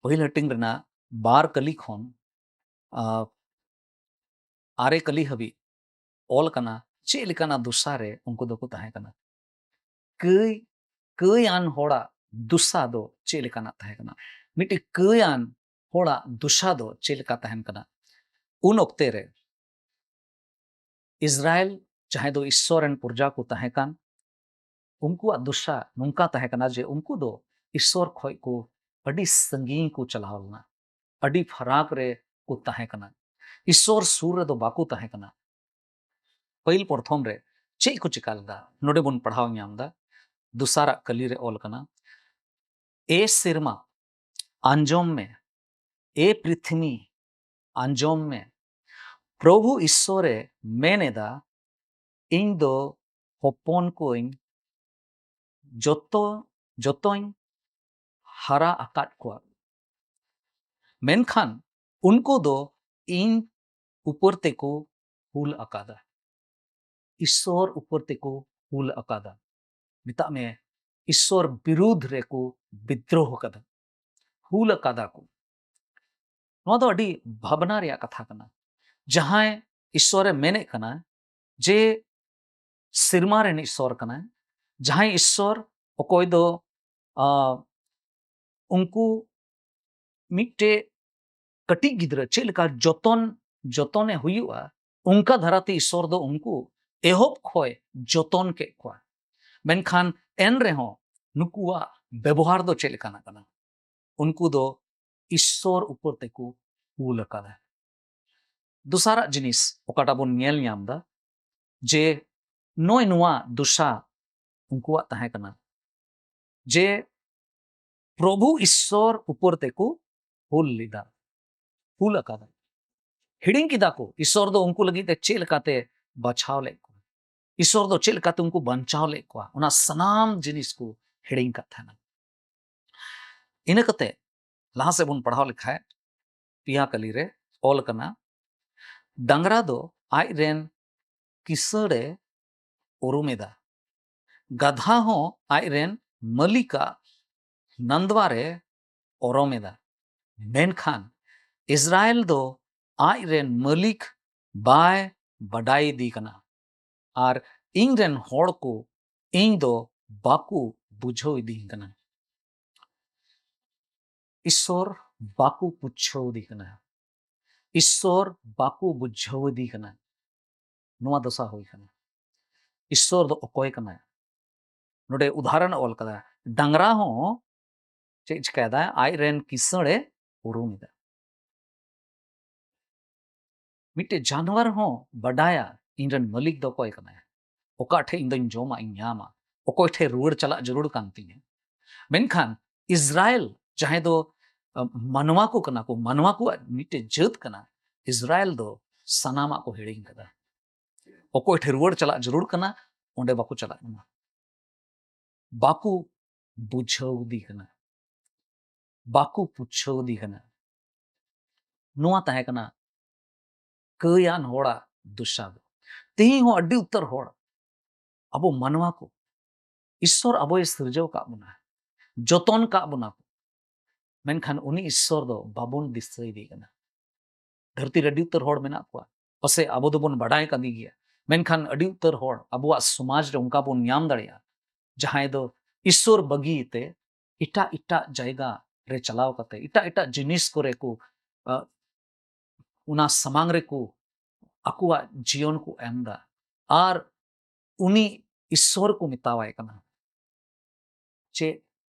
ᱯᱟᱹᱦᱤᱞ ᱦᱟᱹᱴᱤᱧ ᱨᱮᱱᱟᱜ ᱵᱟᱨ ᱠᱟᱹᱞᱤ ᱠᱷᱚᱱ, ᱟ, ᱟᱨᱮ ᱠᱟᱹᱞᱤ ᱦᱟᱹᱵᱤᱡ ᱚᱞ ᱠᱟᱱᱟ, ᱪᱮᱫ ᱞᱮᱠᱟᱱᱟᱜ ᱫᱚᱥᱟ ᱨᱮ ᱩᱱᱠᱩ ᱫᱚᱠᱚ ᱛᱟᱦᱮᱸ ᱠᱟᱱᱟ᱾ ᱠᱟᱹᱭ, ᱠᱟᱹᱭᱟᱱ ᱦᱚᱲᱟᱜ ᱫᱚᱥᱟ ᱫᱚ ᱪᱮᱫ ᱞᱮᱠᱟᱱᱟᱜ ᱛᱟᱦᱮᱸ ᱠᱟᱱᱟ? ᱢᱤᱫᱴᱤᱡ ᱠᱟᱹᱭᱟᱱ ᱦᱚᱲᱟᱜ ᱫᱚᱥᱟ ᱫᱚ ᱪᱮᱫ ᱞᱮᱠᱟ ᱛᱟᱦᱮᱱ ᱠᱟᱱᱟ? ᱩᱱ ᱚᱠᱛᱮ ᱨᱮ ᱤᱥᱨᱟᱭᱮᱞ, ᱡᱟᱦᱟᱸᱭ ᱫᱚ ᱤᱥᱥᱚᱨ ᱨᱮᱱ ᱯᱨᱚᱡᱟ ᱠᱚ ᱛᱟᱦᱮᱸ ᱠᱟᱱ, ᱩᱱᱠᱩᱣᱟᱜ ᱫᱚᱥᱟ ᱱᱚᱝᱠᱟ ᱛᱟᱦᱮᱸ ᱠᱟᱱᱟ ᱡᱮ ᱩᱱᱠᱩ ᱫᱚ ᱤᱥᱥᱚᱨ ᱠᱷᱚᱡ ᱠᱚ ᱟᱹᱰᱤ ᱥᱟᱺᱜᱤᱧ ᱠᱚ ᱪᱟᱞᱟᱣ ᱞᱮᱱᱟ, ᱟᱹᱰᱤ ᱯᱷᱟᱨᱟᱠ ᱨᱮ ᱠᱚ ᱛᱟᱦᱮᱸ ᱠᱟᱱᱟ, ᱤᱥᱥᱚᱨ ᱥᱩᱨ ᱨᱮᱫᱚ ᱵᱟᱠᱚ ᱛᱟᱦᱮᱸ ᱠᱟᱱᱟ᱾ ᱯᱟᱹᱦᱤᱞ ᱯᱨᱚᱛᱷᱚᱢ ᱨᱮ ᱪᱮᱫ ᱠᱚ ᱪᱮᱠᱟ ᱞᱮᱫᱟ? ᱱᱚᱰᱮ ᱵᱚᱱ ᱯᱟᱲᱦᱟᱣ ᱧᱟᱢ ᱮᱫᱟ, ᱫᱚᱥᱟᱨᱟᱜ ᱠᱟᱹᱞᱤ ᱨᱮ ᱚᱞ ᱠᱟᱱᱟ, ᱮ ᱥᱮᱨᱢᱟ, ᱟᱸᱡᱚᱢ ᱢᱮ, ᱮ ᱯᱨᱤᱛᱷᱤᱢᱤ, ᱟᱸᱡᱚᱢ ᱢᱮ, ᱯᱨᱚᱵᱷᱩ ᱤᱥᱥᱚᱨᱮ ᱢᱮᱱ ᱮᱫᱟ, ᱤᱧ ᱫᱚ ᱦᱚᱯᱚᱱ ᱠᱚᱧ ᱡᱚᱛᱚ, ᱡᱚᱛᱚᱧ ᱦᱟᱨᱟ ᱟᱠᱟᱫ ᱠᱚᱣᱟ, ᱢᱮᱱᱠᱷᱟᱱ ᱩᱱᱠᱩ ᱫᱚ ᱤᱧ ᱩᱯᱚᱨ ᱛᱮᱠᱚ ᱦᱩᱞ ᱟᱠᱟᱫᱟ, ᱤᱥᱥᱚᱨ ᱩᱯᱚᱨ ᱛᱮᱠᱚ ᱦᱩᱞ ᱟᱠᱟᱫᱟ᱾ ᱢᱮᱛᱟᱜ ᱢᱮ, ᱤᱥᱥᱚᱨ ᱵᱤᱨᱩᱫᱷ ᱨᱮᱠᱚ ᱵᱤᱫᱽᱨᱳᱦ ᱟᱠᱟᱫᱟ, ᱦᱩᱞ ᱟᱠᱟᱫᱟ ᱠᱚ᱾ ᱱᱚᱣᱟ ᱫᱚ ᱟᱹᱰᱤ ᱵᱷᱟᱵᱽᱱᱟ ᱨᱮᱭᱟᱜ ᱠᱟᱛᱷᱟ ᱠᱟᱱᱟ᱾ ᱡᱟᱦᱟᱸᱭ ᱤᱥᱥᱚᱨᱮ ᱢᱮᱱᱮᱫ ᱠᱟᱱᱟ ᱡᱮ ᱥᱮᱨᱢᱟ ᱨᱮᱱ ᱤᱥᱥᱚᱨ ᱠᱟᱱᱟᱭ, ᱡᱟᱦᱟᱸᱭ ᱤᱥᱥᱚᱨ ᱚᱠᱚᱭ ᱫᱚ, ᱟ, ᱩᱱᱠᱩ ᱢᱤᱫᱴᱮᱡ ᱠᱟᱹᱴᱤᱡ ᱜᱤᱫᱽᱨᱟᱹ ᱪᱮᱫ ᱞᱮᱠᱟ ᱡᱚᱛᱚᱱ ᱡᱚᱛᱚᱱᱮ ᱦᱩᱭᱩᱜᱼᱟ, ᱚᱱᱠᱟ ᱫᱷᱟᱨᱟᱛᱮ ᱤᱥᱥᱚᱨ ᱫᱚ ᱩᱱᱠᱩ ᱮᱦᱚᱵ ᱠᱷᱚᱱ ᱡᱚᱛᱚᱱ ᱠᱮᱫ ᱠᱚᱣᱟ᱾ ᱢᱮᱱᱠᱷᱟᱱ ᱮᱱ ᱨᱮᱦᱚᱸ ᱱᱩᱠᱩᱣᱟᱜ ᱵᱮᱵᱚᱦᱟᱨ ᱫᱚ ᱪᱮᱫ ᱞᱮᱠᱟᱱᱟᱜ ᱠᱟᱱᱟ? ᱩᱱᱠᱩ ᱫᱚ ᱤᱥᱥᱚᱨ ᱩᱯᱚᱨ ᱛᱮᱠᱚ ᱦᱩᱞ ᱟᱠᱟᱫᱟ᱾ ᱫᱚᱥᱟᱨᱟᱜ ᱡᱤᱱᱤᱥ ᱚᱠᱟᱴᱟᱜ ᱵᱚᱱ ᱧᱮᱞ ᱧᱟᱢ ᱮᱫᱟ, ᱡᱮ ᱱᱚᱜᱼᱚᱭ ᱱᱚᱣᱟ ᱫᱚᱥᱟ ᱩᱱᱠᱩᱣᱟᱜ ᱛᱟᱦᱮᱸ ᱠᱟᱱᱟ, ᱡᱮ ᱯᱨᱚᱵᱷᱩ ᱤᱥᱥᱚᱨ ᱩᱯᱚᱨ ᱛᱮᱠᱚ ᱦᱩᱞ ᱞᱮᱫᱟ, ᱦᱩᱞ ᱟᱠᱟᱫᱟ᱾ ᱦᱤᱲᱤᱧ ᱠᱮᱫᱟ ᱠᱚ ᱤᱥᱥᱚᱨ ᱫᱚ ᱩᱱᱠᱩ ᱞᱟᱹᱜᱤᱫ ᱛᱮ ᱪᱮᱫ ᱞᱮᱠᱟᱛᱮ ᱵᱟᱪᱷᱟᱣ ᱞᱮᱫ ᱠᱚᱣᱟ, ᱤᱥᱥᱚᱨ ᱫᱚ ᱪᱮᱫ ᱞᱮᱠᱟᱛᱮ ᱩᱱᱠᱩ ᱵᱟᱧᱪᱟᱣ ᱞᱮᱫ ᱠᱚᱣᱟ, ᱚᱱᱟ ᱥᱟᱱᱟᱢ ᱡᱤᱱᱤᱥ ᱠᱚ ᱦᱤᱲᱤᱧ ᱠᱟᱫ ᱛᱟᱦᱮᱱᱟ᱾ ᱤᱱᱟᱹ ᱠᱟᱛᱮ ᱞᱟᱦᱟ ᱥᱮᱫ ᱵᱚᱱ ᱯᱟᱲᱦᱟᱣ ᱞᱮᱠᱷᱟᱡ, ᱯᱮᱭᱟ ᱠᱟᱹᱞᱤ ᱨᱮ ᱚᱞ ᱠᱟᱱᱟ, ᱰᱟᱝᱨᱟ ᱫᱚ ᱟᱡ ᱨᱮᱱ ᱠᱤᱥᱟᱹᱬᱮ ᱩᱨᱩᱢ ᱮᱫᱟ, ᱜᱟᱫᱷᱟ ᱦᱚᱸ ᱟᱡ ᱨᱮᱱ ᱢᱟᱹᱞᱤᱠᱟᱜ ᱱᱟᱱᱫᱣᱟ ᱨᱮ ᱚᱨᱚᱢ ᱮᱫᱟ, ᱢᱮᱱᱠᱷᱟᱱ ᱤᱥᱨᱟᱭᱮᱞ ᱫᱚ ᱟᱡ ᱨᱮᱱ ᱢᱟᱹᱞᱤᱠ ᱵᱟᱭ ᱵᱟᱰᱟᱭ ᱤᱫᱤ ᱠᱟᱱᱟ, ᱟᱨ ᱤᱧ ᱨᱮᱱ ᱦᱚᱲ ᱠᱚ ᱤᱧ ᱫᱚ ᱵᱟᱠᱚ ᱵᱩᱡᱷᱟᱹᱣ ᱤᱫᱤᱧ ᱠᱟᱱᱟ᱾ ᱤᱥᱥᱚᱨ ᱵᱟᱠᱚ ᱵᱩᱡᱷᱟᱹᱣ ᱤᱫᱤ ᱠᱟᱱᱟ, ᱤᱥᱥᱚᱨ ᱵᱟᱠᱚ ᱵᱩᱡᱷᱟᱹᱣ ᱤᱫᱤ ᱠᱟᱱᱟ᱾ ᱱᱚᱣᱟ ᱫᱚᱥᱟ ᱦᱩᱭ ᱠᱟᱱᱟ᱾ ᱤᱥᱥᱚᱨ ᱫᱚ ᱚᱠᱚᱭ ᱠᱟᱱᱟᱭ? ᱱᱚᱰᱮ ᱩᱫᱟᱦᱚᱨᱚᱱ ᱚᱞ ᱠᱟᱫᱟ, ᱰᱟᱝᱨᱟ ᱦᱚᱸ ᱪᱮᱫ ᱪᱤᱠᱟᱭᱮᱫᱟ? ᱟᱡ ᱨᱮᱱ ᱠᱤᱥᱟᱹᱬᱮ ᱩᱨᱩᱢ ᱮᱫᱟ᱾ ᱢᱤᱫᱴᱮᱡ ᱡᱟᱱᱣᱟᱨ ᱦᱚᱸ ᱵᱟᱰᱟᱭᱟ ᱤᱧ ᱨᱮᱱ ᱢᱟᱹᱞᱤᱠ ᱫᱚ ᱚᱠᱚᱭ ᱠᱟᱱᱟᱭ, ᱚᱠᱟ ᱴᱷᱮᱡ ᱤᱧ ᱫᱚᱧ ᱡᱚᱢᱟᱜ ᱤᱧ ᱧᱟᱢᱟ, ᱚᱠᱚᱭ ᱴᱷᱮᱡ ᱨᱩᱣᱟᱹᱲ ᱪᱟᱞᱟᱜ ᱡᱟᱹᱨᱩᱲ ᱠᱟᱱ ᱛᱤᱧᱟ᱾ ᱢᱮᱱᱠᱷᱟᱱ ᱤᱥᱨᱟᱭᱮᱞ ᱡᱟᱦᱟᱸᱭ ᱫᱚ ᱟᱸ, ᱢᱟᱱᱣᱟ ᱠᱚ ᱠᱟᱱᱟ ᱠᱚ, ᱢᱟᱱᱣᱟ ᱠᱚᱣᱟᱜ ᱢᱤᱫᱴᱮᱡ ᱡᱟᱹᱛ ᱠᱟᱱᱟ, ᱤᱥᱨᱟᱭᱮᱞ ᱫᱚ ᱥᱟᱱᱟᱢᱟᱜ ᱠᱚ ᱦᱤᱲᱤᱧ ᱠᱟᱫᱟ᱾ ᱚᱠᱚᱭ ᱴᱷᱮᱡ ᱨᱩᱣᱟᱹᱲ ᱪᱟᱞᱟᱜ ᱡᱟᱹᱨᱩᱲ ᱠᱟᱱᱟ, ᱚᱸᱰᱮ ᱵᱟᱠᱚ ᱪᱟᱞᱟᱜ ᱠᱟᱱᱟ᱾ ᱵᱟᱠᱚ ᱵᱩᱡᱷᱟᱹᱣ ᱤᱫᱤ ᱠᱟᱱᱟ, ᱵᱟᱠᱚ ᱵᱩᱡᱷᱟᱹᱣ ᱤᱫᱤ ᱠᱟᱱᱟ᱾ ᱱᱚᱣᱟ ᱛᱟᱦᱮᱸ ᱠᱟᱱᱟ ᱠᱟᱹᱭᱟᱱ ᱦᱚᱲᱟᱜ ᱫᱚᱥᱟ ᱫᱚ᱾ ᱛᱮᱦᱮᱧ ᱦᱚᱸ ᱟᱹᱰᱤ ᱩᱛᱟᱹᱨ ᱦᱚᱲ, ᱟᱵᱚ ᱢᱟᱱᱣᱟ ᱠᱚ, ᱤᱥᱥᱚᱨ ᱟᱵᱚᱭ ᱥᱤᱨᱡᱟᱹᱣ ᱠᱟᱜ ᱵᱚᱱᱟ, ᱡᱚᱛᱚᱱ ᱠᱟᱜ ᱵᱚᱱᱟ ᱠᱚ, ᱢᱮᱱᱠᱷᱟᱱ ᱩᱱᱤ ᱤᱥᱥᱚᱨ ᱫᱚ ᱵᱟᱵᱚᱱ ᱫᱤᱥᱟᱹᱭᱮᱫᱮ ᱠᱟᱱᱟ᱾ ᱫᱷᱟᱹᱨᱛᱤ ᱨᱮ ᱟᱹᱰᱤ ᱩᱛᱟᱹᱨ ᱦᱚᱲ ᱢᱮᱱᱟᱜ ᱠᱚᱣᱟ, ᱯᱟᱥᱮᱡ ᱟᱵᱚ ᱫᱚᱵᱚᱱ ᱵᱟᱰᱟᱭ ᱠᱟᱫᱮ ᱜᱮᱭᱟ, ᱢᱮᱱᱠᱷᱟᱱ ᱟᱹᱰᱤ ᱩᱛᱟᱹᱨ ᱦᱚᱲ ᱟᱵᱚᱣᱟᱜ ᱥᱚᱢᱟᱡᱽ ᱨᱮ ᱚᱱᱠᱟ ᱵᱚᱱ ᱧᱟᱢ ᱫᱟᱲᱮᱭᱟᱜᱼᱟ, ᱡᱟᱦᱟᱸᱭ ᱫᱚ ᱤᱥᱥᱚᱨ ᱵᱟᱹᱜᱤ ᱛᱮ ᱮᱴᱟᱜ ᱮᱴᱟᱜ ᱡᱟᱭᱜᱟ ᱨᱮ ᱪᱟᱞᱟᱣ ᱠᱟᱛᱮ ᱮᱴᱟᱜ ᱮᱴᱟᱜ ᱡᱤᱱᱤᱥ ᱠᱚᱨᱮ ᱠᱚ, ᱟ, ᱚᱱᱟ ᱥᱟᱢᱟᱝ ᱨᱮᱠᱚ ᱟᱠᱚᱣᱟᱜ ᱡᱤᱭᱚᱱ ᱠᱚ ᱮᱢ ᱮᱫᱟ᱾ ᱟᱨ ᱩᱱᱤ ᱤᱥᱥᱚᱨ ᱠᱚ ᱢᱮᱛᱟᱣᱟᱭ ᱠᱟᱱᱟ᱾ ᱪᱮᱫ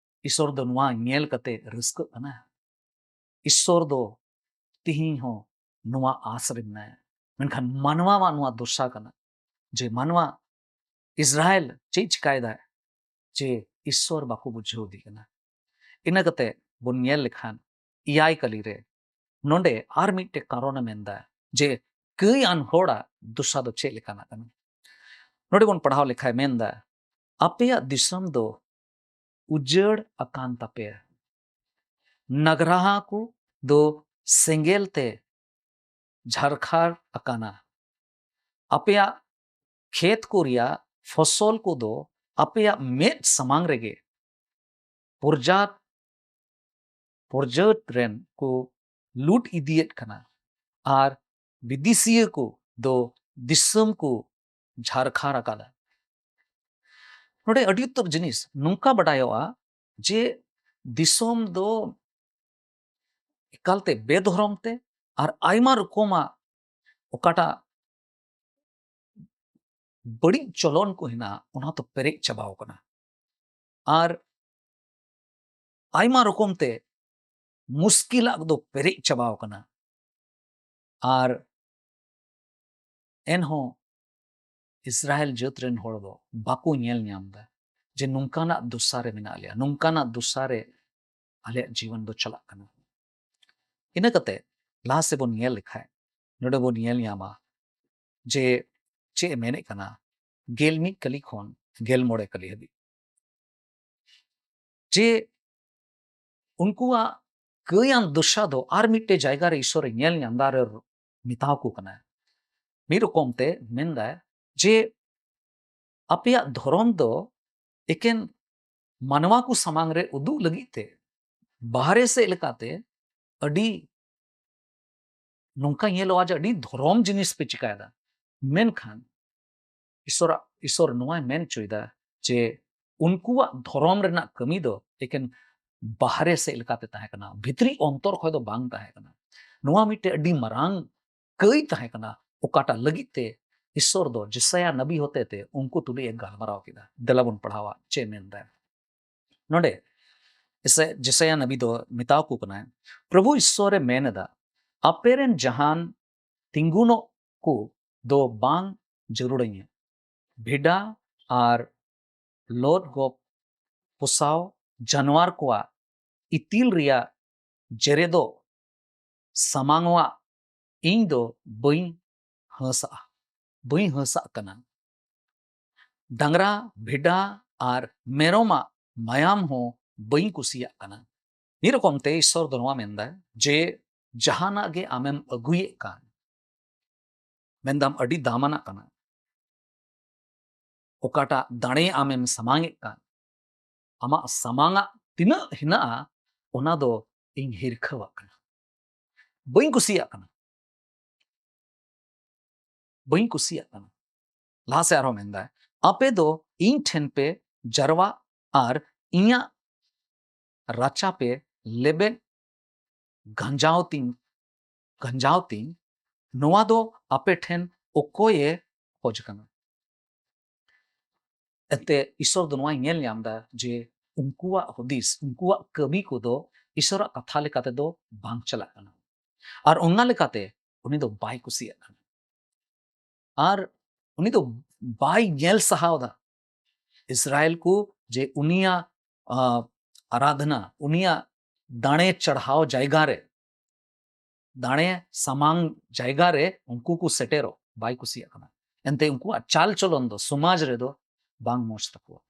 ᱤᱥᱥᱚᱨ ᱫᱚ ᱱᱚᱣᱟ ᱧᱮᱞ ᱠᱟᱛᱮ ᱨᱟᱹᱥᱠᱟᱹᱜ ᱠᱟᱱᱟ? ᱤᱥᱥᱚᱨ ᱫᱚ ᱛᱤᱦᱤᱧ ᱦᱚᱸ ᱱᱚᱣᱟ ᱟᱥ ᱨᱮ ᱢᱮᱱᱟᱭᱟ᱾ ᱢᱮᱱᱠᱷᱟᱱ ᱢᱟᱱᱣᱟᱣᱟᱜ ᱱᱚᱣᱟ ᱫᱚᱥᱟ ᱠᱟᱱᱟ ᱡᱮ ᱢᱟᱱᱣᱟ ᱤᱥᱨᱟᱭᱮᱞ ᱪᱮᱫ ᱪᱤᱠᱟᱭᱮᱫᱟᱭ ᱡᱮ ᱤᱥᱥᱚᱨ ᱵᱟᱠᱚ ᱵᱩᱡᱷᱟᱹᱣ ᱮᱫᱮ ᱠᱟᱱᱟ᱾ ᱤᱱᱟᱹ ᱠᱟᱛᱮ ᱵᱚᱱ ᱧᱮᱞ ᱞᱮᱠᱷᱟᱱ ᱮᱭᱟᱭ ᱠᱟᱹᱞᱤ ᱨᱮ ᱱᱚᱰᱮ ᱟᱨ ᱢᱤᱫᱴᱮᱡ ᱠᱟᱨᱚᱱᱮ ᱢᱮᱱᱫᱟ ᱡᱮ ᱠᱟᱹᱭᱟᱱ ᱦᱚᱲᱟᱜ ᱫᱚᱥᱟ ᱫᱚ ᱪᱮᱫ ᱞᱮᱠᱟᱱᱟᱜ ᱠᱟᱱᱟ᱾ ᱱᱚᱰᱮ ᱵᱚᱱ ᱯᱟᱲᱦᱟᱣ ᱞᱮᱠᱷᱟᱱ ᱢᱮᱱᱫᱟ, ᱟᱯᱮᱭᱟᱜ ᱫᱤᱥᱚᱢ ᱫᱚ ᱩᱡᱟᱹᱲ ᱟᱠᱟᱱ ᱛᱟᱯᱮᱭᱟ, ᱱᱟᱜᱽᱨᱟᱦᱟ ᱠᱚ ᱫᱚ ᱥᱮᱸᱜᱮᱞ ᱛᱮ ᱡᱷᱟᱨᱠᱷᱟᱨ ᱟᱠᱟᱱᱟ᱾ ᱟᱯᱮᱭᱟᱜ ᱠᱷᱮᱛ ᱠᱚ ᱨᱮᱭᱟᱜ ᱯᱷᱚᱥᱚᱞ ᱠᱚᱫᱚ ᱟᱯᱮᱭᱟᱜ ᱢᱮᱫ ᱥᱟᱢᱟᱝ ᱨᱮᱜᱮ ᱯᱚᱨᱡᱟᱛ ᱯᱚᱨᱡᱟᱛ ᱨᱮᱱ ᱠᱚ ᱞᱩᱴ ᱤᱫᱤᱭᱮᱫ ᱠᱟᱱᱟ, ᱟᱨ ᱵᱤᱫᱮᱥᱤᱭᱟᱹ ᱠᱚ ᱫᱚ ᱫᱤᱥᱚᱢ ᱠᱚ ᱡᱷᱟᱨᱠᱷᱟᱨ ᱟᱠᱟᱫᱟ᱾ ᱱᱚᱰᱮ ᱟᱹᱰᱤ ᱩᱛᱟᱹᱨ ᱡᱤᱱᱤᱥ ᱱᱚᱝᱠᱟ ᱵᱟᱰᱟᱭᱚᱜᱼᱟ ᱡᱮ ᱫᱤᱥᱚᱢ ᱫᱚ ᱮᱠᱟᱞᱛᱮ ᱵᱮᱫᱷᱚᱨᱚᱢ ᱛᱮ ᱟᱨ ᱟᱭᱢᱟ ᱨᱚᱠᱚᱢᱟᱜ ᱚᱠᱟᱴᱟᱜ ᱵᱟᱹᱲᱤᱡ ᱪᱚᱞᱚᱱ ᱠᱚ ᱦᱮᱱᱟᱜᱼᱟ, ᱚᱱᱟ ᱫᱚ ᱯᱮᱨᱮᱡ ᱪᱟᱵᱟᱣ ᱠᱟᱱᱟ᱾ ᱟᱨ ᱟᱭᱢᱟ ᱨᱚᱠᱚᱢ ᱛᱮ ᱢᱩᱥᱠᱤᱞᱟᱜ ᱫᱚ ᱯᱮᱨᱮᱡ ᱪᱟᱵᱟᱣ ᱠᱟᱱᱟ᱾ ᱟᱨ ᱮᱱᱦᱚᱸ ᱤᱥᱨᱟᱭᱮᱞ ᱡᱟᱹᱛ ᱨᱮᱱ ᱦᱚᱲ ᱫᱚ ᱵᱟᱠᱚ ᱧᱮᱞ ᱧᱟᱢ ᱮᱫᱟ ᱡᱮ ᱱᱚᱝᱠᱟᱱᱟᱜ ᱫᱚᱥᱟ ᱨᱮ ᱢᱮᱱᱟᱜ ᱞᱮᱭᱟ, ᱱᱚᱝᱠᱟᱱᱟᱜ ᱫᱚᱥᱟ ᱨᱮ ᱟᱞᱮᱭᱟᱜ ᱡᱤᱵᱚᱱ ᱫᱚ ᱪᱟᱞᱟᱜ ᱠᱟᱱᱟ᱾ ᱤᱱᱟᱹ ᱠᱟᱛᱮ ᱞᱟᱦᱟ ᱥᱮᱫ ᱵᱚᱱ ᱧᱮᱞ ᱞᱮᱠᱷᱟᱡ, ᱱᱚᱰᱮ ᱵᱚᱱ ᱧᱮᱞ ᱧᱟᱢᱟ ᱡᱮ ᱪᱮᱫ ᱮ ᱢᱮᱱᱮᱫ ᱠᱟᱱᱟ, ᱜᱮᱞ ᱢᱤᱫ ᱠᱟᱹᱞᱤ ᱠᱷᱚᱱ ᱜᱮᱞ ᱢᱚᱬᱮ ᱠᱟᱹᱞᱤ ᱦᱟᱹᱵᱤᱡ, ᱡᱮ ᱩᱱᱠᱩᱣᱟᱜ ᱠᱟᱹᱭᱟᱱ ᱫᱚᱥᱟ ᱫᱚ ᱟᱨ ᱢᱤᱫᱴᱮᱡ ᱡᱟᱭᱜᱟ ᱨᱮ ᱤᱥᱚᱨᱮ ᱧᱮᱞ ᱧᱟᱢ ᱫᱟ ᱟᱨ ᱢᱮᱛᱟᱣ ᱠᱚ ᱠᱟᱱᱟ᱾ ᱢᱤᱫ ᱨᱚᱠᱚᱢ ᱛᱮ ᱢᱮᱱᱫᱟᱭ ᱡᱮ ᱟᱯᱮᱭᱟᱜ ᱫᱷᱚᱨᱚᱢ ᱫᱚ ᱮᱠᱮᱱ ᱢᱟᱱᱣᱟ ᱠᱚ ᱥᱟᱢᱟᱝ ᱨᱮ ᱩᱫᱩᱜ ᱞᱟᱹᱜᱤᱫ ᱛᱮ ᱵᱟᱦᱨᱮ ᱥᱮᱫ ᱞᱮᱠᱟᱛᱮ ᱟᱹᱰᱤ ᱱᱚᱝᱠᱟ ᱧᱮᱞᱚᱜᱼᱟ ᱡᱮ ᱟᱹᱰᱤ ᱫᱷᱚᱨᱚᱢ ᱡᱤᱱᱤᱥ ᱯᱮ ᱪᱤᱠᱟᱭᱮᱫᱟ, ᱢᱮᱱᱠᱷᱟᱱ ᱤᱥᱚᱨᱟᱜ, ᱤᱥᱚᱨ ᱱᱚᱣᱟᱭ ᱢᱮᱱ ᱦᱚᱪᱚᱭᱮᱫᱟ ᱡᱮ ᱩᱱᱠᱩᱣᱟᱜ ᱫᱷᱚᱨᱚᱢ ᱨᱮᱱᱟᱜ ᱠᱟᱹᱢᱤ ᱫᱚ ᱮᱠᱮᱱ ᱵᱟᱦᱨᱮ ᱥᱮᱫ ᱞᱮᱠᱟᱛᱮ ᱛᱟᱦᱮᱸ ᱠᱟᱱᱟ, ᱵᱷᱤᱛᱨᱤ ᱚᱱᱛᱚᱨ ᱠᱷᱚᱱ ᱫᱚ ᱵᱟᱝ ᱛᱟᱦᱮᱸ ᱠᱟᱱᱟ᱾ ᱱᱚᱣᱟ ᱢᱤᱫᱴᱮᱱ ᱟᱹᱰᱤ ᱢᱟᱨᱟᱝ ᱠᱟᱹᱭ ᱛᱟᱦᱮᱸ ᱠᱟᱱᱟ, ᱚᱠᱟᱴᱟᱜ ᱞᱟᱹᱜᱤᱫ ᱛᱮ ᱤᱥᱥᱚᱨ ᱫᱚ ᱡᱮᱥᱟᱭᱟ ᱱᱟᱵᱤ ᱦᱚᱛᱮ ᱛᱮ ᱩᱱᱠᱩ ᱛᱩᱞᱩᱡ ᱮ ᱜᱟᱞᱢᱟᱨᱟᱣ ᱠᱮᱫᱟ᱾ ᱫᱮᱞᱟ ᱵᱚᱱ ᱯᱟᱲᱦᱟᱣᱟ ᱪᱮᱫ ᱮ ᱢᱮᱱᱫᱟᱭ᱾ ᱱᱚᱰᱮ ᱮᱥᱮ-, ᱡᱮᱥᱟᱭᱟ ᱱᱟᱵᱤ ᱫᱚ ᱢᱮᱛᱟᱣ ᱠᱚ ᱠᱟᱱᱟᱭ, ᱯᱨᱚᱵᱷᱩ ᱤᱥᱥᱚᱨ ᱮ ᱢᱮᱱ ᱮᱫᱟ, ᱟᱯᱮ ᱨᱮᱱ ᱡᱟᱦᱟᱱ ᱛᱤᱸᱜᱩᱱᱚᱜ ᱠᱚ ᱫᱚ ᱵᱟᱝ ᱡᱟᱹᱨᱩᱲᱟᱹᱧᱟ᱾ ᱵᱷᱮᱰᱟ ᱟᱨ ᱞᱚᱫ ᱜᱚᱯ ᱯᱚᱥᱟᱣ ᱡᱟᱱᱣᱟᱨ ᱠᱚᱣᱟᱜ ᱤᱛᱤᱞ ᱨᱮᱭᱟᱜ ᱡᱮᱨᱮᱫᱚᱜ ᱥᱟᱢᱟᱝᱚᱜ ᱤᱧ ᱫᱚ ᱵᱟᱹᱧ ᱦᱟᱹᱥᱟᱜᱼᱟ, ᱵᱟᱹᱧ ᱦᱟᱹᱥᱟᱜ ᱠᱟᱱᱟ᱾ ᱰᱟᱝᱨᱟ, ᱵᱷᱮᱰᱟ ᱟᱨ ᱢᱮᱨᱚᱢᱟᱜ ᱢᱟᱭᱟᱢ ᱦᱚᱸ ᱵᱟᱹᱧ ᱠᱩᱥᱤᱭᱟᱜ ᱠᱟᱱᱟ᱾ ᱢᱤᱫ ᱨᱚᱠᱚᱢ ᱛᱮ ᱤᱥᱥᱚᱨ ᱫᱚ ᱱᱚᱣᱟ ᱢᱮᱱᱫᱟᱭ ᱡᱮ ᱡᱟᱦᱟᱱᱟᱜ ᱜᱮ ᱟᱢᱮᱢ ᱟᱹᱜᱩᱭᱮᱫ ᱠᱟᱱ, ᱢᱮᱱᱫᱟᱢ ᱟᱹᱰᱤ ᱫᱟᱢᱟᱱᱟᱜ ᱠᱟᱱᱟ, ᱚᱠᱟᱴᱟᱜ ᱫᱟᱲᱮ ᱟᱢᱮᱢ ᱥᱟᱢᱟᱝᱮᱫ ᱠᱟᱱ, ᱟᱢᱟᱜ ᱥᱟᱢᱟᱝᱟᱜ ᱛᱤᱱᱟᱹᱜ ᱦᱮᱱᱟᱜᱼᱟ, ᱚᱱᱟ ᱫᱚ ᱤᱧ ᱦᱤᱨᱠᱷᱟᱹᱣᱟᱜ ᱠᱟᱱᱟ, ᱵᱟᱹᱧ ᱠᱩᱥᱤᱭᱟᱜ ᱠᱟᱱᱟ, ᱵᱟᱹᱧ ᱠᱩᱥᱤᱭᱟᱜ ᱠᱟᱱᱟ᱾ ᱞᱟᱦᱟ ᱥᱮᱫ ᱟᱨᱦᱚᱸ ᱢᱮᱱᱫᱟᱭ, ᱟᱯᱮ ᱫᱚ ᱤᱧ ᱴᱷᱮᱱ ᱯᱮ ᱡᱟᱨᱣᱟᱜ ᱟᱨ ᱤᱧᱟᱹᱜ ᱨᱟᱪᱟ ᱯᱮ ᱞᱮᱵᱮᱫ ᱜᱟᱸᱡᱟᱣ ᱛᱤᱧ, ᱜᱟᱸᱡᱟᱣ ᱛᱤᱧ, ᱱᱚᱣᱟ ᱫᱚ ᱟᱯᱮ ᱴᱷᱮᱱ ᱚᱠᱚᱭᱮ ᱠᱷᱚᱡ ᱠᱟᱱᱟ? ᱮᱱᱛᱮ ᱤᱥᱥᱚᱨ ᱫᱚ ᱱᱚᱣᱟᱭ ᱧᱮᱞ ᱧᱟᱢ ᱮᱫᱟ ᱡᱮ ᱩᱱᱠᱩᱣᱟᱜ ᱦᱩᱫᱤᱥ, ᱩᱱᱠᱩᱣᱟᱜ ᱠᱟᱹᱢᱤ ᱠᱚᱫᱚ ᱤᱥᱥᱚᱨᱟᱜ ᱠᱟᱛᱷᱟ ᱞᱮᱠᱟ ᱛᱮᱫᱚ ᱵᱟᱝ ᱪᱟᱞᱟᱜ ᱠᱟᱱᱟ᱾ ᱟᱨ ᱚᱱᱟ ᱞᱮᱠᱟᱛᱮ ᱩᱱᱤ ᱫᱚ ᱵᱟᱭ ᱠᱩᱥᱤᱭᱟᱜ ᱠᱟᱱᱟ᱾ ᱟᱨ ᱩᱱᱤ ᱫᱚ ᱵᱟᱭ ᱧᱮᱞ ᱥᱟᱦᱟᱣ ᱮᱫᱟ ᱤᱥᱨᱟᱭᱮᱞ ᱠᱚ ᱡᱮ ᱩᱱᱤᱭᱟᱜ, ᱟ, ᱟᱨᱟᱫᱷᱱᱟ, ᱩᱱᱤᱭᱟᱜ ᱫᱟᱲᱮ ᱪᱟᱲᱦᱟᱣ ᱡᱟᱭᱜᱟ ᱨᱮ, ᱫᱟᱲᱮ ᱥᱟᱢᱟᱝ ᱡᱟᱭᱜᱟ ᱨᱮ ᱩᱱᱠᱩ ᱠᱚ ᱥᱮᱴᱮᱨᱚᱜ ᱵᱟᱭ ᱠᱩᱥᱤᱭᱟᱜ ᱠᱟᱱᱟ᱾ ᱮᱱᱛᱮ ᱩᱱᱠᱩᱣᱟᱜ ᱪᱟᱞ ᱪᱚᱞᱚᱱ ᱫᱚ ᱥᱚᱢᱟᱡᱽ ᱨᱮᱫᱚ ᱵᱟᱝ ᱢᱚᱡᱽ ᱛᱟᱠᱚᱣᱟ᱾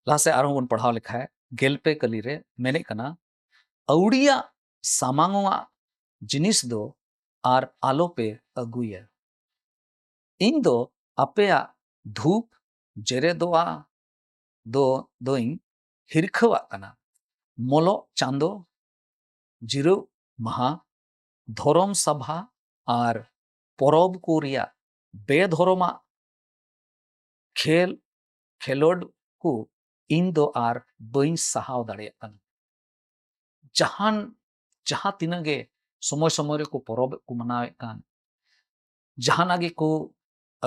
ᱞᱟᱦᱟ ᱥᱮᱫ ᱟᱨᱦᱚᱸ ᱵᱚᱱ ᱯᱟᱲᱦᱟᱣ ᱞᱮᱠᱷᱟᱡ, ᱜᱮᱞ ᱯᱮ ᱠᱟᱹᱞᱤ ᱨᱮ ᱢᱮᱱᱮᱫ ᱠᱟᱱᱟ, ᱟᱹᱣᱲᱤᱭᱟᱜ ᱥᱟᱢᱟᱝᱚᱜ ᱡᱤᱱᱤᱥ ᱫᱚ ᱟᱨ ᱟᱞᱚᱯᱮ ᱟᱹᱜᱩᱭᱟ᱾ ᱤᱧ ᱫᱚ ᱟᱯᱮᱭᱟᱜ ᱫᱷᱩᱯ ᱡᱮᱨᱮᱫᱚᱜᱼᱟ ᱫᱚ, ᱫᱚᱧ ᱦᱤᱨᱠᱷᱟᱹᱣᱟᱜ ᱠᱟᱱᱟ᱾ ᱢᱚᱞᱚᱜ ᱪᱟᱸᱫᱚ, ᱡᱤᱨᱟᱹᱣ ᱢᱟᱦᱟ, ᱫᱷᱚᱨᱚᱢ ᱥᱟᱵᱷᱟ ᱟᱨ ᱯᱚᱨᱚᱵᱽ ᱠᱚ ᱨᱮᱭᱟᱜ ᱵᱮᱫᱷᱚᱨᱚᱢᱟᱜ ᱠᱷᱮᱞ, ᱠᱷᱮᱞᱳᱰ ᱠᱚ ᱤᱧ ᱫᱚ ᱟᱨ ᱵᱟᱹᱧ ᱥᱟᱦᱟᱣ ᱫᱟᱲᱮᱭᱟᱜ ᱠᱟᱱᱟ᱾ ᱡᱟᱦᱟᱱ ᱡᱟᱦᱟᱸ ᱛᱤᱱᱟᱹᱜ ᱜᱮ ᱥᱚᱢᱚᱭ ᱥᱚᱢᱚᱭ ᱨᱮᱠᱚ ᱯᱚᱨᱚᱵᱽ ᱠᱚ ᱢᱟᱱᱟᱣᱮᱫ ᱠᱟᱱ, ᱡᱟᱦᱟᱱᱟᱜ ᱜᱮᱠᱚ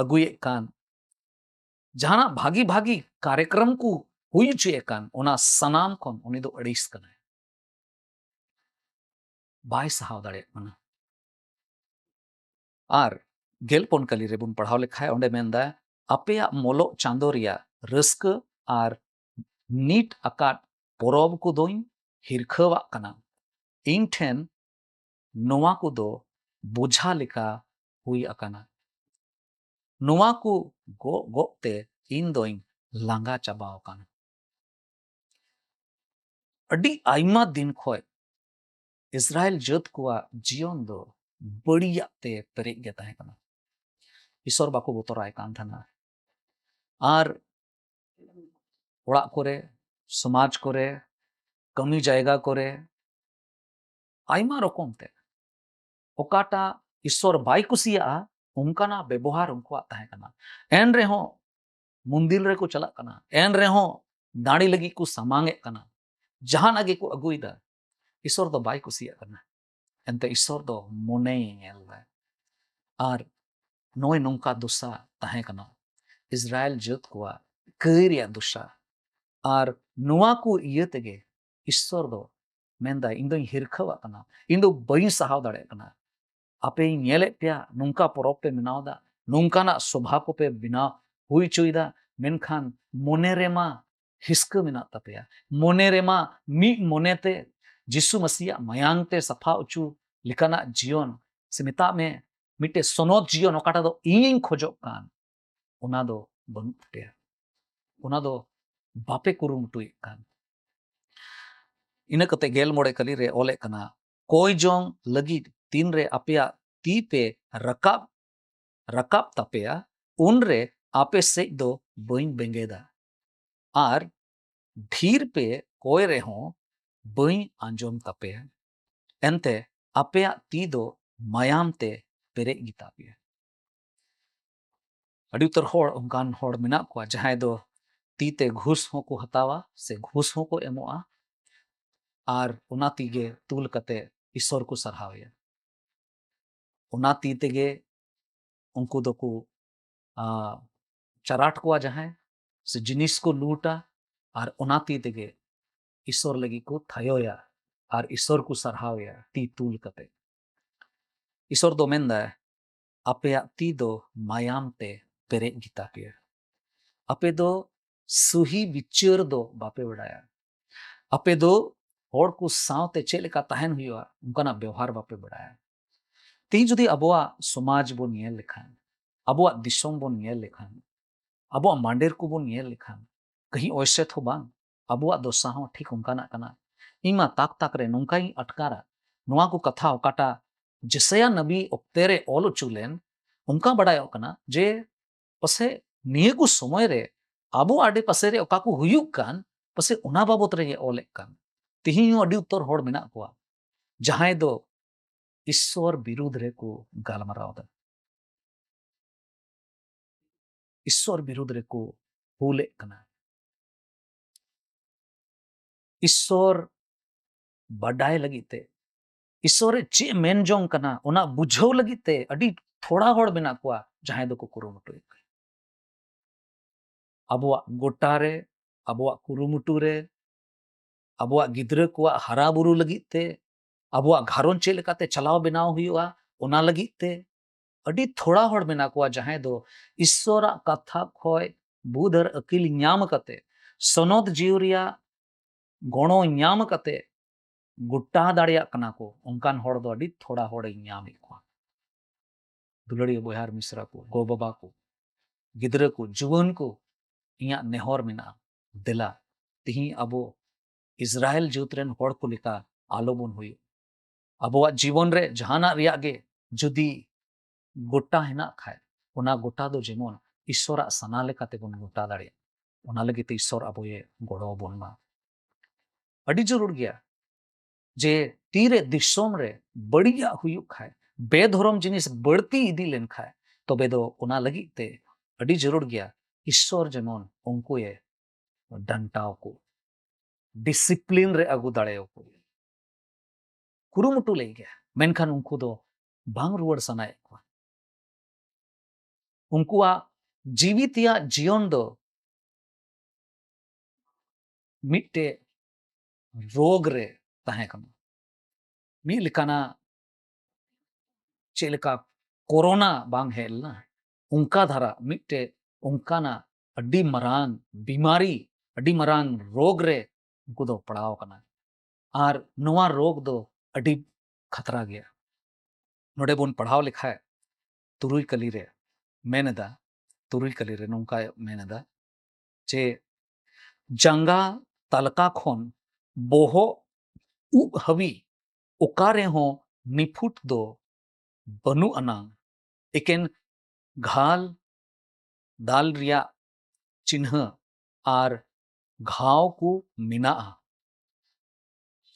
ᱟᱹᱜᱩᱭᱮᱫ ᱠᱟᱱ, ᱡᱟᱦᱟᱱᱟᱜ ᱵᱷᱟᱜᱤ ᱵᱷᱟᱜᱤ ᱠᱟᱨᱭᱚᱠᱨᱚᱢ ᱠᱚ ᱦᱩᱭ ᱦᱚᱪᱚᱭᱮᱫ ᱠᱟᱱ, ᱚᱱᱟ ᱥᱟᱱᱟᱢ ᱠᱷᱚᱱ ᱩᱱᱤ ᱫᱚ ᱟᱹᱲᱤᱥ ᱠᱟᱱᱟᱭ, ᱵᱟᱭ ᱥᱟᱦᱟᱣ ᱫᱟᱲᱮᱭᱟᱜ ᱠᱟᱱᱟ᱾ ᱟᱨ ᱜᱮᱞ ᱯᱩᱱ ᱠᱟᱹᱞᱤ ᱨᱮᱵᱚᱱ ᱯᱟᱲᱦᱟᱣ ᱞᱮᱠᱷᱟᱡ ᱚᱸᱰᱮ ᱢᱮᱱᱫᱟ, ᱟᱯᱮᱭᱟᱜ ᱢᱚᱞᱚᱜ ᱪᱟᱸᱫᱚ ᱨᱮᱭᱟᱜ ᱨᱟᱹᱥᱠᱟᱹ ᱟᱨ ᱱᱤᱴ ᱟᱠᱟᱫ ᱯᱚᱨᱚᱵᱽ ᱠᱚᱫᱚᱧ ᱦᱤᱨᱠᱷᱟᱹᱣᱟᱜ ᱠᱟᱱᱟ᱾ ᱤᱧ ᱴᱷᱮᱱ ᱱᱚᱣᱟ ᱠᱚᱫᱚ ᱵᱳᱡᱷᱟ ᱞᱮᱠᱟ ᱦᱩᱭ ᱟᱠᱟᱱᱟ᱾ ᱱᱚᱣᱟ ᱠᱚ ᱜᱚᱜ ᱜᱚᱜ ᱛᱮ ᱤᱧ ᱫᱚᱧ ᱞᱟᱸᱜᱟ ᱪᱟᱵᱟ ᱟᱠᱟᱱᱟ᱾ ᱟᱹᱰᱤ ᱟᱭᱢᱟ ᱫᱤᱱ ᱠᱷᱚᱡ ᱤᱥᱨᱟᱭᱮᱞ ᱡᱟᱹᱛ ᱠᱚᱣᱟᱜ ᱡᱤᱭᱚᱱ ᱫᱚ ᱵᱟᱹᱲᱤᱡᱟᱜ ᱛᱮ ᱯᱮᱨᱮᱡ ᱜᱮ ᱛᱟᱦᱮᱸ ᱠᱟᱱᱟ᱾ ᱤᱥᱚᱨ ᱵᱟᱠᱚ ᱵᱚᱛᱚᱨᱟᱭ ᱠᱟᱱ ᱛᱟᱦᱮᱱᱟ᱾ ᱟᱨ ᱚᱲᱟᱜ ᱠᱚᱨᱮ, ᱥᱚᱢᱟᱡᱽ ᱠᱚᱨᱮ, ᱠᱟᱹᱢᱤ ᱡᱟᱭᱜᱟ ᱠᱚᱨᱮ, ᱟᱭᱢᱟ ᱨᱚᱠᱚᱢ ᱛᱮ ᱚᱠᱟᱴᱟᱜ ᱤᱥᱚᱨ ᱵᱟᱭ ᱠᱩᱥᱤᱭᱟᱜᱼᱟ, ᱚᱱᱠᱟᱱᱟᱜ ᱵᱮᱵᱚᱦᱟᱨ ᱩᱱᱠᱩᱣᱟᱜ ᱛᱟᱦᱮᱸ ᱠᱟᱱᱟ᱾ ᱮᱱ ᱨᱮᱦᱚᱸ ᱢᱚᱱᱫᱤᱨ ᱨᱮᱠᱚ ᱪᱟᱞᱟᱜ ᱠᱟᱱᱟ, ᱮᱱ ᱨᱮᱦᱚᱸ ᱫᱟᱲᱮ ᱞᱟᱹᱜᱤᱫ ᱠᱚ ᱥᱟᱢᱟᱝ ᱮᱫ ᱠᱟᱱᱟ, ᱡᱟᱦᱟᱱᱟᱜ ᱜᱮᱠᱚ ᱟᱹᱜᱩᱭᱮᱫᱟ, ᱤᱥᱚᱨ ᱫᱚ ᱵᱟᱭ ᱠᱩᱥᱤᱭᱟᱜ ᱠᱟᱱᱟ᱾ ᱮᱱᱛᱮ ᱤᱥᱚᱨ ᱫᱚ ᱢᱚᱱᱮᱭ ᱧᱮᱞ ᱫᱟ᱾ ᱟᱨ ᱱᱚᱜᱼᱚᱭ ᱱᱚᱝᱠᱟ ᱫᱚᱥᱟ ᱛᱟᱦᱮᱸ ᱠᱟᱱᱟ ᱤᱥᱨᱟᱭᱮᱞ ᱡᱟᱹᱛ ᱠᱚᱣᱟᱜ ᱠᱟᱹᱭ ᱨᱮᱭᱟᱜ ᱫᱚᱥᱟ᱾ ᱟᱨ ᱱᱚᱣᱟ ᱠᱚ ᱤᱭᱟᱹ ᱛᱮᱜᱮ ᱤᱥᱚᱨ ᱫᱚ ᱢᱮᱱᱫᱟᱭ, ᱤᱧ ᱫᱚᱧ ᱦᱤᱨᱠᱷᱟᱹᱣᱟᱜ ᱠᱟᱱᱟ, ᱤᱧ ᱫᱚ ᱵᱟᱹᱧ ᱥᱟᱦᱟᱣ ᱫᱟᱲᱮᱭᱟᱜ ᱠᱟᱱᱟ᱾ ᱟᱯᱮᱧ ᱧᱮᱞᱮᱫ ᱯᱮᱭᱟ, ᱱᱚᱝᱠᱟ ᱯᱚᱨᱚᱵᱽ ᱯᱮ ᱢᱟᱱᱟᱣ ᱫᱟ, ᱱᱚᱝᱠᱟᱱᱟᱜ ᱥᱚᱵᱷᱟ ᱠᱚᱯᱮ ᱵᱮᱱᱟᱣ ᱦᱩᱭ ᱦᱚᱪᱚᱭᱮᱫᱟ, ᱢᱮᱱᱠᱷᱟᱱ ᱢᱚᱱᱮ ᱨᱮᱢᱟ ᱦᱤᱥᱠᱟᱹ ᱢᱮᱱᱟᱜ ᱛᱟᱯᱮᱭᱟ, ᱢᱚᱱᱮ ᱨᱮᱢᱟ ᱢᱤᱫ ᱢᱚᱱᱮᱛᱮ ᱡᱤᱥᱩ ᱢᱟᱹᱥᱤᱭᱟᱜ ᱢᱟᱭᱟᱝ ᱛᱮ ᱥᱟᱯᱷᱟ ᱚᱪᱚ ᱞᱮᱠᱟᱱᱟᱜ ᱡᱤᱭᱚᱱ, ᱥᱮ ᱢᱮᱛᱟᱜ ᱢᱮ ᱢᱤᱫᱴᱮᱡ ᱥᱚᱱᱚᱛ ᱡᱤᱭᱚᱱ, ᱚᱠᱟᱴᱟᱜ ᱫᱚ ᱤᱧᱤᱧ ᱠᱷᱚᱡᱚᱜ ᱠᱟᱱ, ᱚᱱᱟ ᱫᱚ ᱵᱟᱹᱱᱩᱜ ᱛᱟᱯᱮᱭᱟ, ᱚᱱᱟ ᱫᱚ ᱵᱟᱯᱮ ᱠᱩᱨᱩᱢᱩᱴᱩᱭᱮᱫ ᱠᱟᱱ᱾ ᱤᱱᱟᱹ ᱠᱟᱛᱮ ᱜᱮᱞ ᱢᱚᱬᱮ ᱠᱟᱹᱞᱤ ᱨᱮ ᱚᱞᱮᱫ ᱠᱟᱱᱟ, ᱠᱚᱭ ᱡᱚᱝ ᱞᱟᱹᱜᱤᱫ ᱛᱤᱱᱨᱮ ᱟᱯᱮᱭᱟᱜ ᱛᱤ ᱯᱮ ᱨᱟᱠᱟᱵ ᱨᱟᱠᱟᱵ ᱛᱟᱯᱮᱭᱟ, ᱩᱱᱨᱮ ᱟᱯᱮ ᱥᱮᱫ ᱫᱚ ᱵᱟᱹᱧ ᱵᱮᱸᱜᱮᱫᱟ, ᱟᱨ ᱰᱷᱤᱨ ᱯᱮ ᱠᱚᱭ ᱨᱮᱦᱚᱸ ᱵᱟᱹᱧ ᱟᱸᱡᱚᱢ ᱛᱟᱯᱮᱭᱟ᱾ ᱮᱱᱛᱮ ᱟᱯᱮᱭᱟᱜ ᱛᱤ ᱫᱚ ᱢᱟᱭᱟᱢ ᱛᱮ ᱯᱮᱨᱮᱡ ᱜᱮᱛᱟ ᱯᱮᱭᱟ᱾ ᱟᱹᱰᱤ ᱩᱛᱟᱹᱨ ᱦᱚᱲ, ᱚᱱᱠᱟᱱ ᱦᱚᱲ ᱢᱮᱱᱟᱜ ᱠᱚᱣᱟ ᱡᱟᱦᱟᱸᱭ ᱫᱚ ᱛᱤ ᱛᱮ ᱜᱷᱩᱥ ᱦᱚᱸᱠᱚ ᱦᱟᱛᱟᱣᱟ ᱥᱮ ᱜᱷᱩᱥ ᱦᱚᱸᱠᱚ ᱮᱢᱚᱜᱼᱟ, ᱟᱨ ᱚᱱᱟ ᱛᱤ ᱜᱮ ᱛᱩᱞ ᱠᱟᱛᱮ ᱤᱥᱚᱨ ᱠᱚ ᱥᱟᱨᱦᱟᱣᱮᱭᱟ᱾ ᱚᱱᱟ ᱛᱤ ᱛᱮᱜᱮ ᱩᱱᱠᱩ ᱫᱚᱠᱚ, ᱟ, ᱪᱟᱨᱟᱴ ᱠᱚᱣᱟ ᱡᱟᱦᱟᱸᱭ, ᱥᱮ ᱡᱤᱱᱤᱥ ᱠᱚ ᱞᱩᱴᱟ, ᱟᱨ ᱚᱱᱟ ᱛᱤ ᱛᱮᱜᱮ ᱤᱥᱚᱨ ᱞᱟᱹᱜᱤᱫ ᱠᱚ ᱛᱷᱟᱭᱚᱭᱟ ᱟᱨ ᱤᱥᱚᱨ ᱠᱚ ᱥᱟᱨᱦᱟᱣᱮᱭᱟ ᱛᱤ ᱛᱩᱞ ᱠᱟᱛᱮ᱾ ᱤᱥᱚᱨ ᱫᱚ ᱢᱮᱱᱫᱟᱭ, ᱟᱯᱮᱭᱟᱜ ᱛᱤ ᱫᱚ ᱢᱟᱭᱟᱢ ᱛᱮ ᱯᱮᱨᱮᱡ ᱜᱮᱛᱟ ᱯᱮᱭᱟ᱾ ᱟᱯᱮ ᱫᱚ ᱥᱩᱦᱤ ᱵᱤᱪᱟᱹᱨ ᱫᱚ ᱵᱟᱯᱮ ᱵᱟᱲᱟᱭᱟ᱾ ᱟᱯᱮ ᱫᱚ ᱦᱚᱲ ᱠᱚ ᱥᱟᱶᱛᱮ ᱪᱮᱫ ᱞᱮᱠᱟ ᱛᱟᱦᱮᱱ ᱦᱩᱭᱩᱜᱼᱟ, ᱚᱱᱠᱟᱱᱟᱜ ᱵᱮᱣᱦᱟᱨ ᱵᱟᱯᱮ ᱵᱟᱲᱟᱭᱟ᱾ ᱛᱮᱦᱤᱧ ᱡᱩᱫᱤ ᱟᱵᱚᱣᱟᱜ ᱥᱚᱢᱟᱡᱽ ᱵᱚᱱ ᱧᱮᱞ ᱞᱮᱠᱷᱟᱱ, ᱟᱵᱚᱣᱟᱜ ᱫᱤᱥᱚᱢ ᱵᱚᱱ ᱧᱮᱞ ᱞᱮᱠᱷᱟᱱ, ᱟᱵᱚᱣᱟᱜ ᱢᱟᱸᱰᱮᱨ ᱠᱚᱵᱚᱱ ᱧᱮᱞ ᱞᱮᱠᱷᱟᱱ, ᱠᱟᱹᱦᱤ ᱚᱭᱥᱮᱛ ᱦᱚᱸ ᱵᱟᱝ, ᱟᱵᱚᱣᱟᱜ ᱫᱚᱥᱟ ᱦᱚᱸ ᱴᱷᱤᱠ ᱚᱱᱠᱟᱱᱟᱜ ᱠᱟᱱᱟ᱾ ᱤᱧ ᱢᱟ ᱛᱟᱠ ᱛᱟᱠ ᱨᱮ ᱱᱚᱝᱠᱟᱧ ᱟᱴᱠᱟᱨᱟ, ᱱᱚᱣᱟ ᱠᱚ ᱠᱟᱛᱷᱟ ᱚᱠᱟᱴᱟᱜ ᱡᱮᱥᱟᱭᱟ ᱱᱟᱵᱤ ᱚᱠᱛᱮ ᱨᱮ ᱚᱞ ᱦᱚᱪᱚ ᱞᱮᱱ, ᱚᱱᱠᱟ ᱵᱟᱰᱟᱭᱚᱜ ᱠᱟᱱᱟ ᱡᱮ ᱯᱟᱥᱮᱡ ᱱᱤᱭᱟᱹ ᱠᱚ ᱥᱚᱢᱚᱭ ᱨᱮ ᱟᱵᱚ ᱟᱰᱮ ᱯᱟᱥᱮ ᱨᱮ ᱚᱠᱟ ᱠᱚ ᱦᱩᱭᱩᱜ ᱠᱟᱱ, ᱯᱟᱥᱮᱡ ᱚᱱᱟ ᱵᱟᱵᱚᱛ ᱨᱮᱜᱮ ᱚᱞᱮᱫ ᱠᱟᱱ᱾ ᱛᱮᱦᱮᱧ ᱦᱚᱸ ᱟᱹᱰᱤ ᱩᱛᱟᱹᱨ ᱦᱚᱲ ᱢᱮᱱᱟᱜ ᱠᱚᱣᱟ ᱡᱟᱦᱟᱸᱭ ᱫᱚ ᱤᱥᱥᱚᱨ ᱵᱤᱨᱩᱫᱷ ᱨᱮᱠᱚ ᱜᱟᱞᱢᱟᱨᱟᱣ ᱮᱫᱟ᱾ ᱤᱥᱥᱚᱨ ᱵᱤᱨᱩᱫᱷ ᱨᱮᱠᱚ ᱦᱩᱞᱮᱫ ᱠᱟᱱᱟ᱾ ᱤᱥᱥᱚᱨ ᱵᱟᱰᱟᱭ ᱞᱟᱹᱜᱤᱫ ᱛᱮ, ᱤᱥᱥᱚᱨ ᱮ ᱪᱮᱫ ᱮ ᱢᱮᱱ ᱡᱚᱝ ᱠᱟᱱᱟ, ᱚᱱᱟ ᱵᱩᱡᱷᱟᱹᱣ ᱞᱟᱹᱜᱤᱫ ᱛᱮ ᱟᱹᱰᱤ ᱛᱷᱚᱲᱟ ᱦᱚᱲ ᱢᱮᱱᱟᱜ ᱠᱚᱣᱟ ᱡᱟᱦᱟᱸᱭ ᱫᱚᱠᱚ ᱠᱩᱨᱩᱢᱩᱴᱩᱭᱮᱫ ᱠᱟᱱᱟ᱾ ᱟᱵᱚᱣᱟᱜ ᱜᱚᱴᱟ ᱨᱮ, ᱟᱵᱚᱣᱟᱜ ᱠᱩᱨᱩᱢᱩᱴᱩ ᱨᱮ, ᱟᱵᱚᱣᱟᱜ ᱜᱤᱫᱽᱨᱟᱹ ᱠᱚᱣᱟᱜ ᱦᱟᱨᱟ ᱵᱩᱨᱩ ᱞᱟᱹᱜᱤᱫ ᱛᱮ, ᱟᱵᱚᱣᱟᱜ ᱜᱷᱟᱨᱚᱸᱡᱽ ᱪᱮᱫ ᱞᱮᱠᱟᱛᱮ ᱪᱟᱞᱟᱣ ᱵᱮᱱᱟᱣ ᱦᱩᱭᱩᱜᱼᱟ, ᱚᱱᱟ ᱞᱟᱹᱜᱤᱫ ᱛᱮ ᱟᱹᱰᱤ ᱛᱷᱚᱲᱟ ᱦᱚᱲ ᱢᱮᱱᱟᱜ ᱠᱚᱣᱟ ᱡᱟᱦᱟᱸᱭ ᱫᱚ ᱤᱥᱥᱚᱨᱟᱜ ᱠᱟᱛᱷᱟ ᱠᱷᱚᱡ ᱵᱩᱫᱷ ᱟᱨ ᱟᱹᱠᱤᱞ ᱧᱟᱢ ᱠᱟᱛᱮ, ᱥᱚᱱᱚᱛ ᱡᱤᱣᱤ ᱨᱮᱭᱟᱜ ᱜᱚᱲᱚ ᱧᱟᱢ ᱠᱟᱛᱮ ᱜᱚᱴᱟ ᱫᱟᱲᱮᱭᱟᱜ ᱠᱟᱱᱟ ᱠᱚ, ᱚᱱᱠᱟᱱ ᱦᱚᱲ ᱫᱚ ᱟᱹᱰᱤ ᱛᱷᱚᱲᱟ ᱦᱚᱲᱤᱧ ᱧᱟᱢᱮᱫ ᱠᱚᱣᱟ᱾ ᱫᱩᱞᱟᱹᱲᱤᱭᱟᱹ ᱵᱚᱭᱦᱟ ᱟᱨ ᱢᱤᱥᱨᱟ ᱠᱚ, ᱜᱚ ᱵᱟᱵᱟ ᱠᱚ, ᱜᱤᱫᱽᱨᱟᱹ ᱠᱚ, ᱡᱩᱣᱟᱹᱱ ᱠᱚ, ᱤᱧᱟᱹᱜ ᱱᱮᱦᱚᱨ ᱢᱮᱱᱟᱜᱼᱟ, ᱫᱮᱞᱟ ᱛᱤᱦᱤᱧ ᱟᱵᱚ ᱤᱥᱨᱟᱭᱮᱞ ᱡᱟᱹᱛ ᱨᱮᱱ ᱦᱚᱲ ᱠᱚ ᱞᱮᱠᱟ ᱟᱞᱚ ᱵᱚᱱ ᱦᱩᱭᱩᱜ᱾ ᱟᱵᱚᱣᱟᱜ ᱡᱤᱵᱚᱱ ᱨᱮ ᱡᱟᱦᱟᱱᱟᱜ ᱨᱮᱭᱟᱜ ᱜᱮ ᱡᱩᱫᱤ ᱜᱚᱴᱟ ᱦᱮᱱᱟᱜ ᱠᱷᱟᱡ, ᱚᱱᱟ ᱜᱚᱴᱟ ᱫᱚ ᱡᱮᱢᱚᱱ ᱤᱥᱥᱚᱨᱟᱜ ᱥᱟᱱᱟ ᱞᱮᱠᱟ ᱛᱮᱵᱚᱱ ᱜᱚᱴᱟ ᱫᱟᱲᱮᱭᱟᱜ, ᱚᱱᱟ ᱞᱟᱹᱜᱤᱫ ᱛᱮ ᱤᱥᱥᱚᱨ ᱟᱵᱚᱭᱮ ᱜᱚᱲᱚ ᱟᱵᱚᱱ ᱢᱟ᱾ ᱟᱹᱰᱤ ᱡᱟᱹᱨᱩᱲ ᱜᱮᱭᱟ ᱡᱮ ᱛᱤᱨᱮ ᱫᱤᱥᱚᱢ ᱨᱮ ᱵᱟᱹᱲᱤᱡᱟᱜ ᱦᱩᱭᱩᱜ ᱠᱷᱟᱡ, ᱵᱮᱫᱷᱚᱨᱚᱢ ᱡᱤᱱᱤᱥ ᱵᱟᱹᱲᱛᱤ ᱤᱫᱤ ᱞᱮᱱᱠᱷᱟᱡ, ᱛᱚᱵᱮ ᱫᱚ ᱚᱱᱟ ᱞᱟᱹᱜᱤᱫ ᱛᱮ ᱟᱹᱰᱤ ᱡᱟᱹᱨᱩᱲ ᱜᱮᱭᱟ ᱤᱥᱥᱚᱨ ᱡᱮᱢᱚᱱ ᱩᱱᱠᱩᱭᱮ ᱰᱟᱱᱴᱟᱣ ᱠᱚ, ᱰᱤᱥᱤᱯᱞᱤᱱ ᱨᱮ ᱟᱹᱜᱩ ᱫᱟᱲᱮᱭᱟᱠᱚ ᱠᱩᱨᱩᱢᱩᱴᱩ ᱞᱮᱫ ᱜᱮᱭᱟ, ᱢᱮᱱᱠᱷᱟᱱ ᱩᱱᱠᱩ ᱫᱚ ᱵᱟᱝ ᱨᱩᱣᱟᱹᱲ ᱥᱟᱱᱟᱭᱮᱫ ᱠᱚᱣᱟ᱾ ᱩᱱᱠᱩᱣᱟᱜ ᱡᱤᱣᱤ ᱛᱮᱭᱟᱜ ᱡᱤᱭᱚᱱ ᱫᱚ ᱢᱤᱫᱴᱮᱡ ᱨᱳᱜᱽ ᱨᱮ ᱛᱟᱦᱮᱸ ᱠᱟᱱᱟ᱾ ᱢᱤᱫ ᱞᱮᱠᱟᱱᱟᱜ, ᱪᱮᱫ ᱞᱮᱠᱟ ᱠᱳᱨᱳᱱᱟ ᱵᱟᱝ ᱦᱮᱡ ᱞᱮᱱᱟ, ᱚᱱᱠᱟ ᱫᱷᱟᱨᱟ ᱢᱤᱫᱴᱮᱡ ᱚᱱᱠᱟᱱᱟᱜ ᱟᱹᱰᱤ ᱢᱟᱨᱟᱝ ᱵᱤᱢᱟᱨᱤ, ᱟᱹᱰᱤ ᱢᱟᱨᱟᱝ ᱨᱳᱜᱽ ᱨᱮ ᱩᱱᱠᱩ ᱫᱚ ᱯᱟᱲᱟᱣ ᱟᱠᱟᱱᱟ᱾ ᱟᱨ ᱱᱚᱣᱟ ᱨᱳᱜᱽ ᱫᱚ ᱟᱹᱰᱤ ᱠᱷᱟᱛᱨᱟ ᱜᱮᱭᱟ᱾ ᱱᱚᱰᱮ ᱵᱚᱱ ᱯᱟᱲᱦᱟᱣ ᱞᱮᱠᱷᱟᱡ, ᱛᱩᱨᱩᱭ ᱠᱟᱹᱞᱤ ᱨᱮ ᱢᱮᱱ ᱮᱫᱟ, ᱛᱩᱨᱩᱭ ᱠᱟᱹᱞᱤ ᱨᱮ ᱱᱚᱝᱠᱟᱭ ᱢᱮᱱ ᱮᱫᱟ ᱡᱮ, ᱡᱟᱸᱜᱟ ᱛᱟᱞᱠᱟ ᱠᱷᱚᱱ ᱵᱚᱦᱚᱜ ᱩᱵ ᱦᱟᱹᱵᱤᱡ ᱚᱠᱟ ᱨᱮᱦᱚᱸ ᱱᱤᱯᱷᱩᱴ ᱫᱚ ᱵᱟᱹᱱᱩᱜ ᱟᱱᱟᱝ, ᱮᱠᱮᱱ ᱜᱷᱟᱞ ᱫᱟᱞ ᱨᱮᱭᱟᱜ ᱪᱤᱱᱦᱟᱹ ᱟᱨ ᱜᱷᱟᱣ ᱠᱚ ᱢᱮᱱᱟᱜᱼᱟ᱾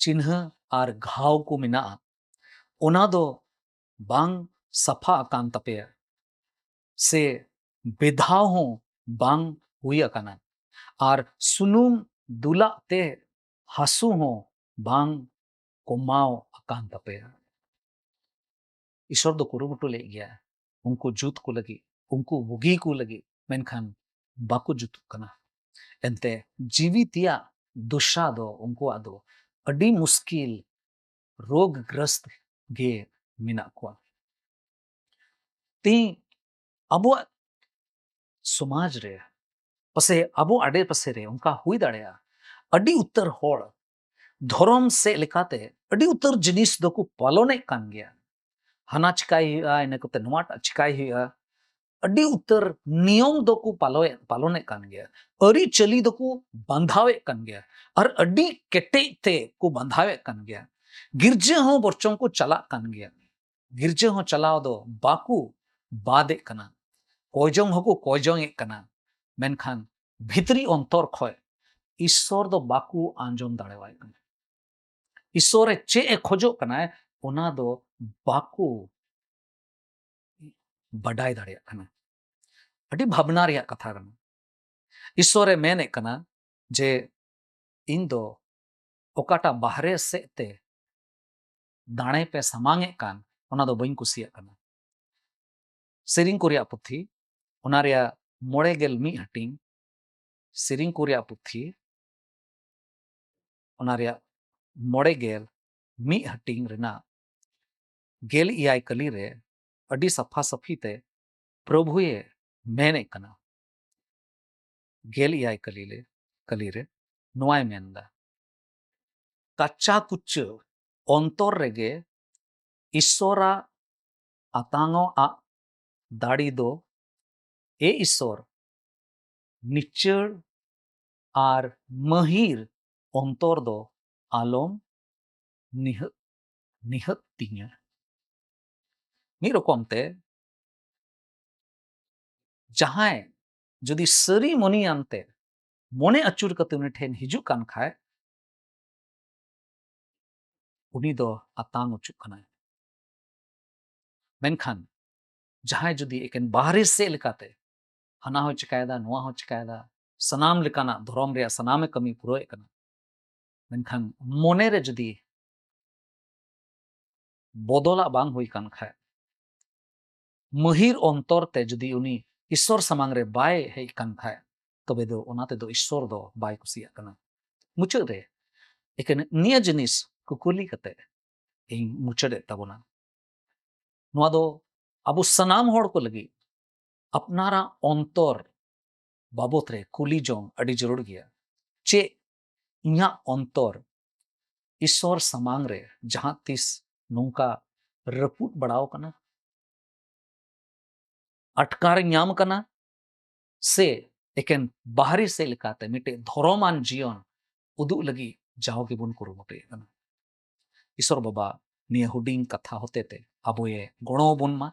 ᱪᱤᱱᱦᱟᱹ ᱟᱨ ᱜᱷᱟᱣ ᱠᱚ ᱢᱮᱱᱟᱜᱼᱟ, ᱚᱱᱟ ᱫᱚ ᱵᱟᱝ ᱥᱟᱯᱷᱟ ᱟᱠᱟᱱ ᱛᱟᱯᱮᱭᱟ, ᱥᱮ ᱵᱮᱫᱷᱟᱣ ᱦᱚᱸ ᱵᱟᱝ ᱦᱩᱭ ᱟᱠᱟᱱᱟ, ᱟᱨ ᱥᱩᱱᱩᱢ ᱫᱩᱞᱟᱜ ᱛᱮ ᱦᱟᱹᱥᱩ ᱦᱚᱸ ᱵᱟᱝ ᱠᱚᱢᱟᱣ ᱟᱠᱟᱱ ᱛᱟᱯᱮᱭᱟ᱾ ᱤᱥᱚᱨ ᱫᱚ ᱠᱩᱨᱩᱢᱩᱴᱩ ᱞᱮᱫ ᱜᱮᱭᱟ ᱩᱱᱠᱩ ᱡᱩᱛ ᱠᱚ ᱞᱟᱹᱜᱤᱫ, ᱩᱱᱠᱩ ᱵᱩᱜᱤ ᱠᱚ ᱞᱟᱹᱜᱤᱫ, ᱢᱮᱱᱠᱷᱟᱱ ᱵᱟᱠᱚ ᱡᱩᱛᱩᱜ ᱠᱟᱱᱟ᱾ ᱮᱱᱛᱮ ᱡᱤᱣᱤ ᱛᱮᱭᱟᱜ ᱫᱚᱥᱟ ᱫᱚ ᱩᱱᱠᱩᱣᱟᱜ ᱫᱚ ᱟᱹᱰᱤ ᱢᱩᱥᱠᱤᱞ ᱨᱳᱜᱽ ᱜᱨᱚᱥᱛ ᱜᱮ ᱢᱮᱱᱟᱜ ᱠᱚᱣᱟ᱾ ᱛᱮᱦᱮᱧ ᱟᱵᱚᱣᱟᱜ ᱥᱚᱢᱟᱡᱽ ᱨᱮ, ᱯᱟᱥᱮ ᱟᱵᱚ ᱟᱰᱮ ᱯᱟᱥᱮ ᱨᱮ ᱚᱱᱠᱟ ᱦᱩᱭ ᱫᱟᱲᱮᱭᱟᱜᱼᱟ, ᱟᱹᱰᱤ ᱩᱛᱟᱹᱨ ᱦᱚᱲ ᱫᱷᱚᱨᱚᱢ ᱥᱮᱫ ᱞᱮᱠᱟᱛᱮ ᱟᱹᱰᱤ ᱩᱛᱟᱹᱨ ᱡᱤᱱᱤᱥ ᱫᱚᱠᱚ ᱯᱟᱞᱚᱱᱮᱫ ᱠᱟᱱ ᱜᱮᱭᱟ᱾ ᱦᱟᱱᱟ ᱪᱤᱠᱟᱭ ᱦᱩᱭᱩᱜᱼᱟ, ᱤᱱᱟᱹ ᱠᱟᱛᱮ ᱱᱚᱣᱟᱴᱟᱜ ᱪᱤᱠᱟᱭ ᱦᱩᱭᱩᱜᱼᱟ᱾ ᱟᱹᱰᱤ ᱩᱛᱟᱹᱨ ᱱᱤᱭᱚᱢ ᱫᱚᱠᱚ ᱯᱟᱞᱚᱭᱮᱫ, ᱯᱟᱞᱚᱱᱮᱫ ᱠᱟᱱ ᱜᱮᱭᱟ᱾ ᱟᱹᱨᱤᱪᱟᱹᱞᱤ ᱫᱚᱠᱚ ᱵᱟᱸᱫᱷᱟᱣᱮᱫ ᱠᱟᱱ ᱜᱮᱭᱟ᱾ ᱟᱨ ᱟᱹᱰᱤ ᱠᱮᱴᱮᱡ ᱛᱮ ᱠᱚ ᱵᱟᱸᱫᱷᱟᱣᱮᱫ ᱠᱟᱱ ᱜᱮᱭᱟ᱾ ᱜᱤᱨᱡᱟᱹ ᱦᱚᱸ ᱵᱚᱨᱪᱚᱝ ᱠᱚ ᱪᱟᱞᱟᱜ ᱠᱟᱱ ᱜᱮᱭᱟ᱾ ᱜᱤᱨᱡᱟᱹ ᱦᱚᱸ ᱪᱟᱞᱟᱣ ᱫᱚ ᱵᱟᱠᱚ ᱵᱟᱫᱮᱫ ᱠᱟᱱᱟ᱾ ᱠᱚᱭᱡᱚᱝ ᱦᱚᱸᱠᱚ ᱠᱚᱭᱡᱚᱝ ᱮᱫ ᱠᱟᱱᱟ, ᱢᱮᱱᱠᱷᱟᱱ ᱵᱷᱤᱛᱨᱤ ᱚᱱᱛᱚᱨ ᱠᱷᱚᱡ ᱤᱥᱥᱚᱨ ᱫᱚ ᱵᱟᱠᱚ ᱟᱸᱡᱚᱢ ᱫᱟᱲᱮᱣᱟᱭ ᱠᱟᱱᱟ᱾ ᱤᱥᱥᱚᱨ ᱨᱮ ᱪᱮᱫ ᱮ ᱠᱷᱚᱡᱚᱜ ᱠᱟᱱᱟᱭ, ᱚᱱᱟ ᱫᱚ ᱵᱟᱠᱚ ᱵᱟᱰᱟᱭ ᱫᱟᱲᱮᱭᱟᱜ ᱠᱟᱱᱟ᱾ ᱟᱹᱰᱤ ᱵᱷᱟᱵᱽᱱᱟ ᱨᱮᱭᱟᱜ ᱠᱟᱛᱷᱟ ᱠᱟᱱᱟ᱾ ᱤᱥᱥᱚᱨ ᱮ ᱢᱮᱱᱮᱫ ᱠᱟᱱᱟ, ᱡᱮ ᱤᱧ ᱫᱚ ᱚᱠᱟᱴᱟᱜ ᱵᱟᱦᱨᱮ ᱥᱮᱫ ᱛᱮ ᱫᱟᱲᱮ ᱯᱮ ᱥᱟᱢᱟᱝ ᱮᱫ ᱠᱟᱱ, ᱚᱱᱟ ᱫᱚ ᱵᱟᱹᱧ ᱠᱩᱥᱤᱭᱟᱜ ᱠᱟᱱᱟ᱾ ᱥᱮᱨᱮᱧ ᱠᱚ ᱨᱮᱭᱟᱜ ᱯᱩᱛᱷᱤ, ᱚᱱᱟ ᱨᱮᱭᱟᱜ ᱢᱚᱬᱮ ᱜᱮᱞ ᱢᱤᱫ ᱦᱟᱹᱴᱤᱧ, ᱥᱮᱨᱮᱧ ᱠᱚ ᱨᱮᱭᱟᱜ ᱯᱩᱛᱷᱤ, ᱚᱱᱟ ᱨᱮᱭᱟᱜ ᱢᱚᱬᱮ ᱜᱮᱞ ᱢᱤᱫ ᱦᱟᱹᱴᱤᱧ ᱨᱮᱱᱟᱜ ᱜᱮᱞ ᱮᱭᱟᱭ ᱠᱟᱹᱞᱤ ᱨᱮ ᱟᱹᱰᱤ ᱥᱟᱯᱷᱟ ᱥᱟᱹᱯᱷᱤ ᱛᱮ ᱯᱨᱚᱵᱷᱩᱭᱮ ᱢᱮᱱᱮᱫ ᱠᱟᱱᱟ᱾ ᱜᱮᱞ ᱮᱭᱟᱭ ᱠᱟᱹᱞᱤ ᱞᱮ, ᱠᱟᱹᱞᱤ ᱨᱮ ᱱᱚᱣᱟᱭ ᱢᱮᱱᱫᱟ, ᱠᱟᱪᱟ ᱠᱩᱪᱟᱹ ᱚᱱᱛᱚᱨ ᱨᱮᱜᱮ ᱤᱥᱥᱚᱨᱟᱜ ᱟᱛᱟᱝᱚᱜ ᱟᱜ ᱫᱟᱲᱮ ᱫᱚ, ᱮ ᱤᱥᱥᱚᱨ, ᱱᱤᱪᱟᱹᱲ ᱟᱨ ᱢᱟᱹᱦᱤᱨ ᱚᱱᱛᱚᱨ ᱫᱚ ᱟᱞᱚᱢ ᱱᱤᱦᱟᱹᱜ, ᱱᱤᱦᱟᱹᱜ ᱛᱤᱧᱟᱹ᱾ ᱢᱤᱫ ᱨᱚᱠᱚᱢ ᱛᱮ, ᱡᱟᱦᱟᱸᱭ ᱡᱩᱫᱤ ᱥᱟᱹᱨᱤ ᱢᱚᱱᱮᱭᱟᱱ ᱛᱮ ᱢᱚᱱᱮ ᱟᱹᱪᱩᱨ ᱠᱟᱛᱮ ᱩᱱᱤ ᱴᱷᱮᱱ ᱦᱤᱡᱩᱜ ᱠᱟᱱ ᱠᱷᱟᱡ, ᱩᱱᱤ ᱫᱚ ᱟᱛᱟᱝ ᱚᱪᱚᱜ ᱠᱟᱱᱟᱭ᱾ ᱢᱮᱱᱠᱷᱟᱱ ᱡᱟᱦᱟᱸᱭ ᱡᱩᱫᱤ ᱮᱠᱮᱱ ᱵᱟᱦᱨᱮ ᱥᱮᱫ ᱞᱮᱠᱟᱛᱮ ᱦᱟᱱᱟ ᱦᱚᱸ ᱪᱤᱠᱟᱭᱮᱫᱟ, ᱱᱚᱣᱟ ᱦᱚᱸ ᱪᱤᱠᱟᱭᱮᱫᱟ, ᱥᱟᱱᱟᱢ ᱞᱮᱠᱟᱱᱟᱜ ᱫᱷᱚᱨᱚᱢ ᱨᱮᱭᱟᱜ ᱥᱟᱱᱟᱢᱮ ᱠᱟᱹᱢᱤ ᱯᱩᱨᱟᱹᱣᱮᱫ ᱠᱟᱱᱟ, ᱢᱮᱱᱠᱷᱟᱱ ᱢᱚᱱᱮ ᱨᱮ ᱡᱩᱫᱤ ᱵᱚᱫᱚᱞᱟᱜ ᱵᱟᱝ ᱦᱩᱭ ᱠᱟᱱ ᱠᱷᱟᱡ, ᱢᱟᱹᱦᱤᱨ ᱚᱱᱛᱚᱨ ᱛᱮ ᱡᱩᱫᱤ ᱩᱱᱤ ᱤᱥᱥᱚᱨ ᱥᱟᱢᱟᱝ ᱨᱮ ᱵᱟᱭ ᱦᱮᱡ ᱠᱟᱱ ᱠᱷᱟᱡ, ᱛᱚᱵᱮ ᱫᱚ ᱚᱱᱟ ᱛᱮᱫᱚ ᱤᱥᱥᱚᱨ ᱫᱚ ᱵᱟᱭ ᱠᱩᱥᱤᱭᱟᱜ ᱠᱟᱱᱟ᱾ ᱢᱩᱪᱟᱹᱫ ᱨᱮ ᱮᱠᱮᱱ ᱱᱤᱭᱟᱹ ᱡᱤᱱᱤᱥ ᱠᱩᱠᱞᱤ ᱠᱟᱛᱮ ᱤᱧ ᱢᱩᱪᱟᱹᱫᱮᱫ ᱛᱟᱵᱚᱱᱟ᱾ ᱱᱚᱣᱟ ᱫᱚ ᱟᱵᱚ ᱥᱟᱱᱟᱢ ᱦᱚᱲ ᱠᱚ ᱞᱟᱹᱜᱤᱫ ᱟᱯᱱᱟᱨᱟᱜ ᱚᱱᱛᱚᱨ ᱵᱟᱵᱚᱛ ᱨᱮ ᱠᱩᱞᱤ ᱡᱚᱝ ᱟᱹᱰᱤ ᱡᱟᱹᱨᱩᱲ ᱜᱮᱭᱟ᱾ ᱪᱮᱫ ᱤᱧᱟᱹᱜ ᱚᱱᱛᱚᱨ ᱤᱥᱥᱚᱨ ᱥᱟᱢᱟᱝ ᱨᱮ ᱡᱟᱦᱟᱸ ᱛᱤᱥ ᱱᱚᱝᱠᱟ ᱨᱟᱹᱯᱩᱫ ᱵᱟᱲᱟᱣ ᱠᱟᱱᱟ, ᱟᱴᱠᱟᱨ ᱧᱟᱢ ᱠᱟᱱᱟ, ᱥᱮ ᱮᱠᱮᱱ ᱵᱟᱦᱨᱮ ᱥᱮᱫ ᱞᱮᱠᱟᱛᱮ ᱢᱤᱫᱴᱮᱡ ᱫᱷᱚᱨᱚᱢᱟᱱ ᱡᱤᱭᱚᱱ ᱩᱫᱩᱜ ᱞᱟᱹᱜᱤᱫ ᱡᱟᱣ ᱜᱮᱵᱚᱱ ᱠᱩᱨᱩᱢᱩᱴᱩᱭᱮᱫ ᱠᱟᱱᱟ? ᱤᱥᱚᱨ ᱵᱟᱵᱟ ᱱᱤᱭᱟᱹ ᱦᱩᱰᱤᱧ ᱠᱟᱛᱷᱟ ᱦᱚᱛᱮᱛᱮ ᱟᱵᱚᱭᱮ ᱜᱚᱲᱚ ᱟᱵᱚᱱ ᱢᱟ,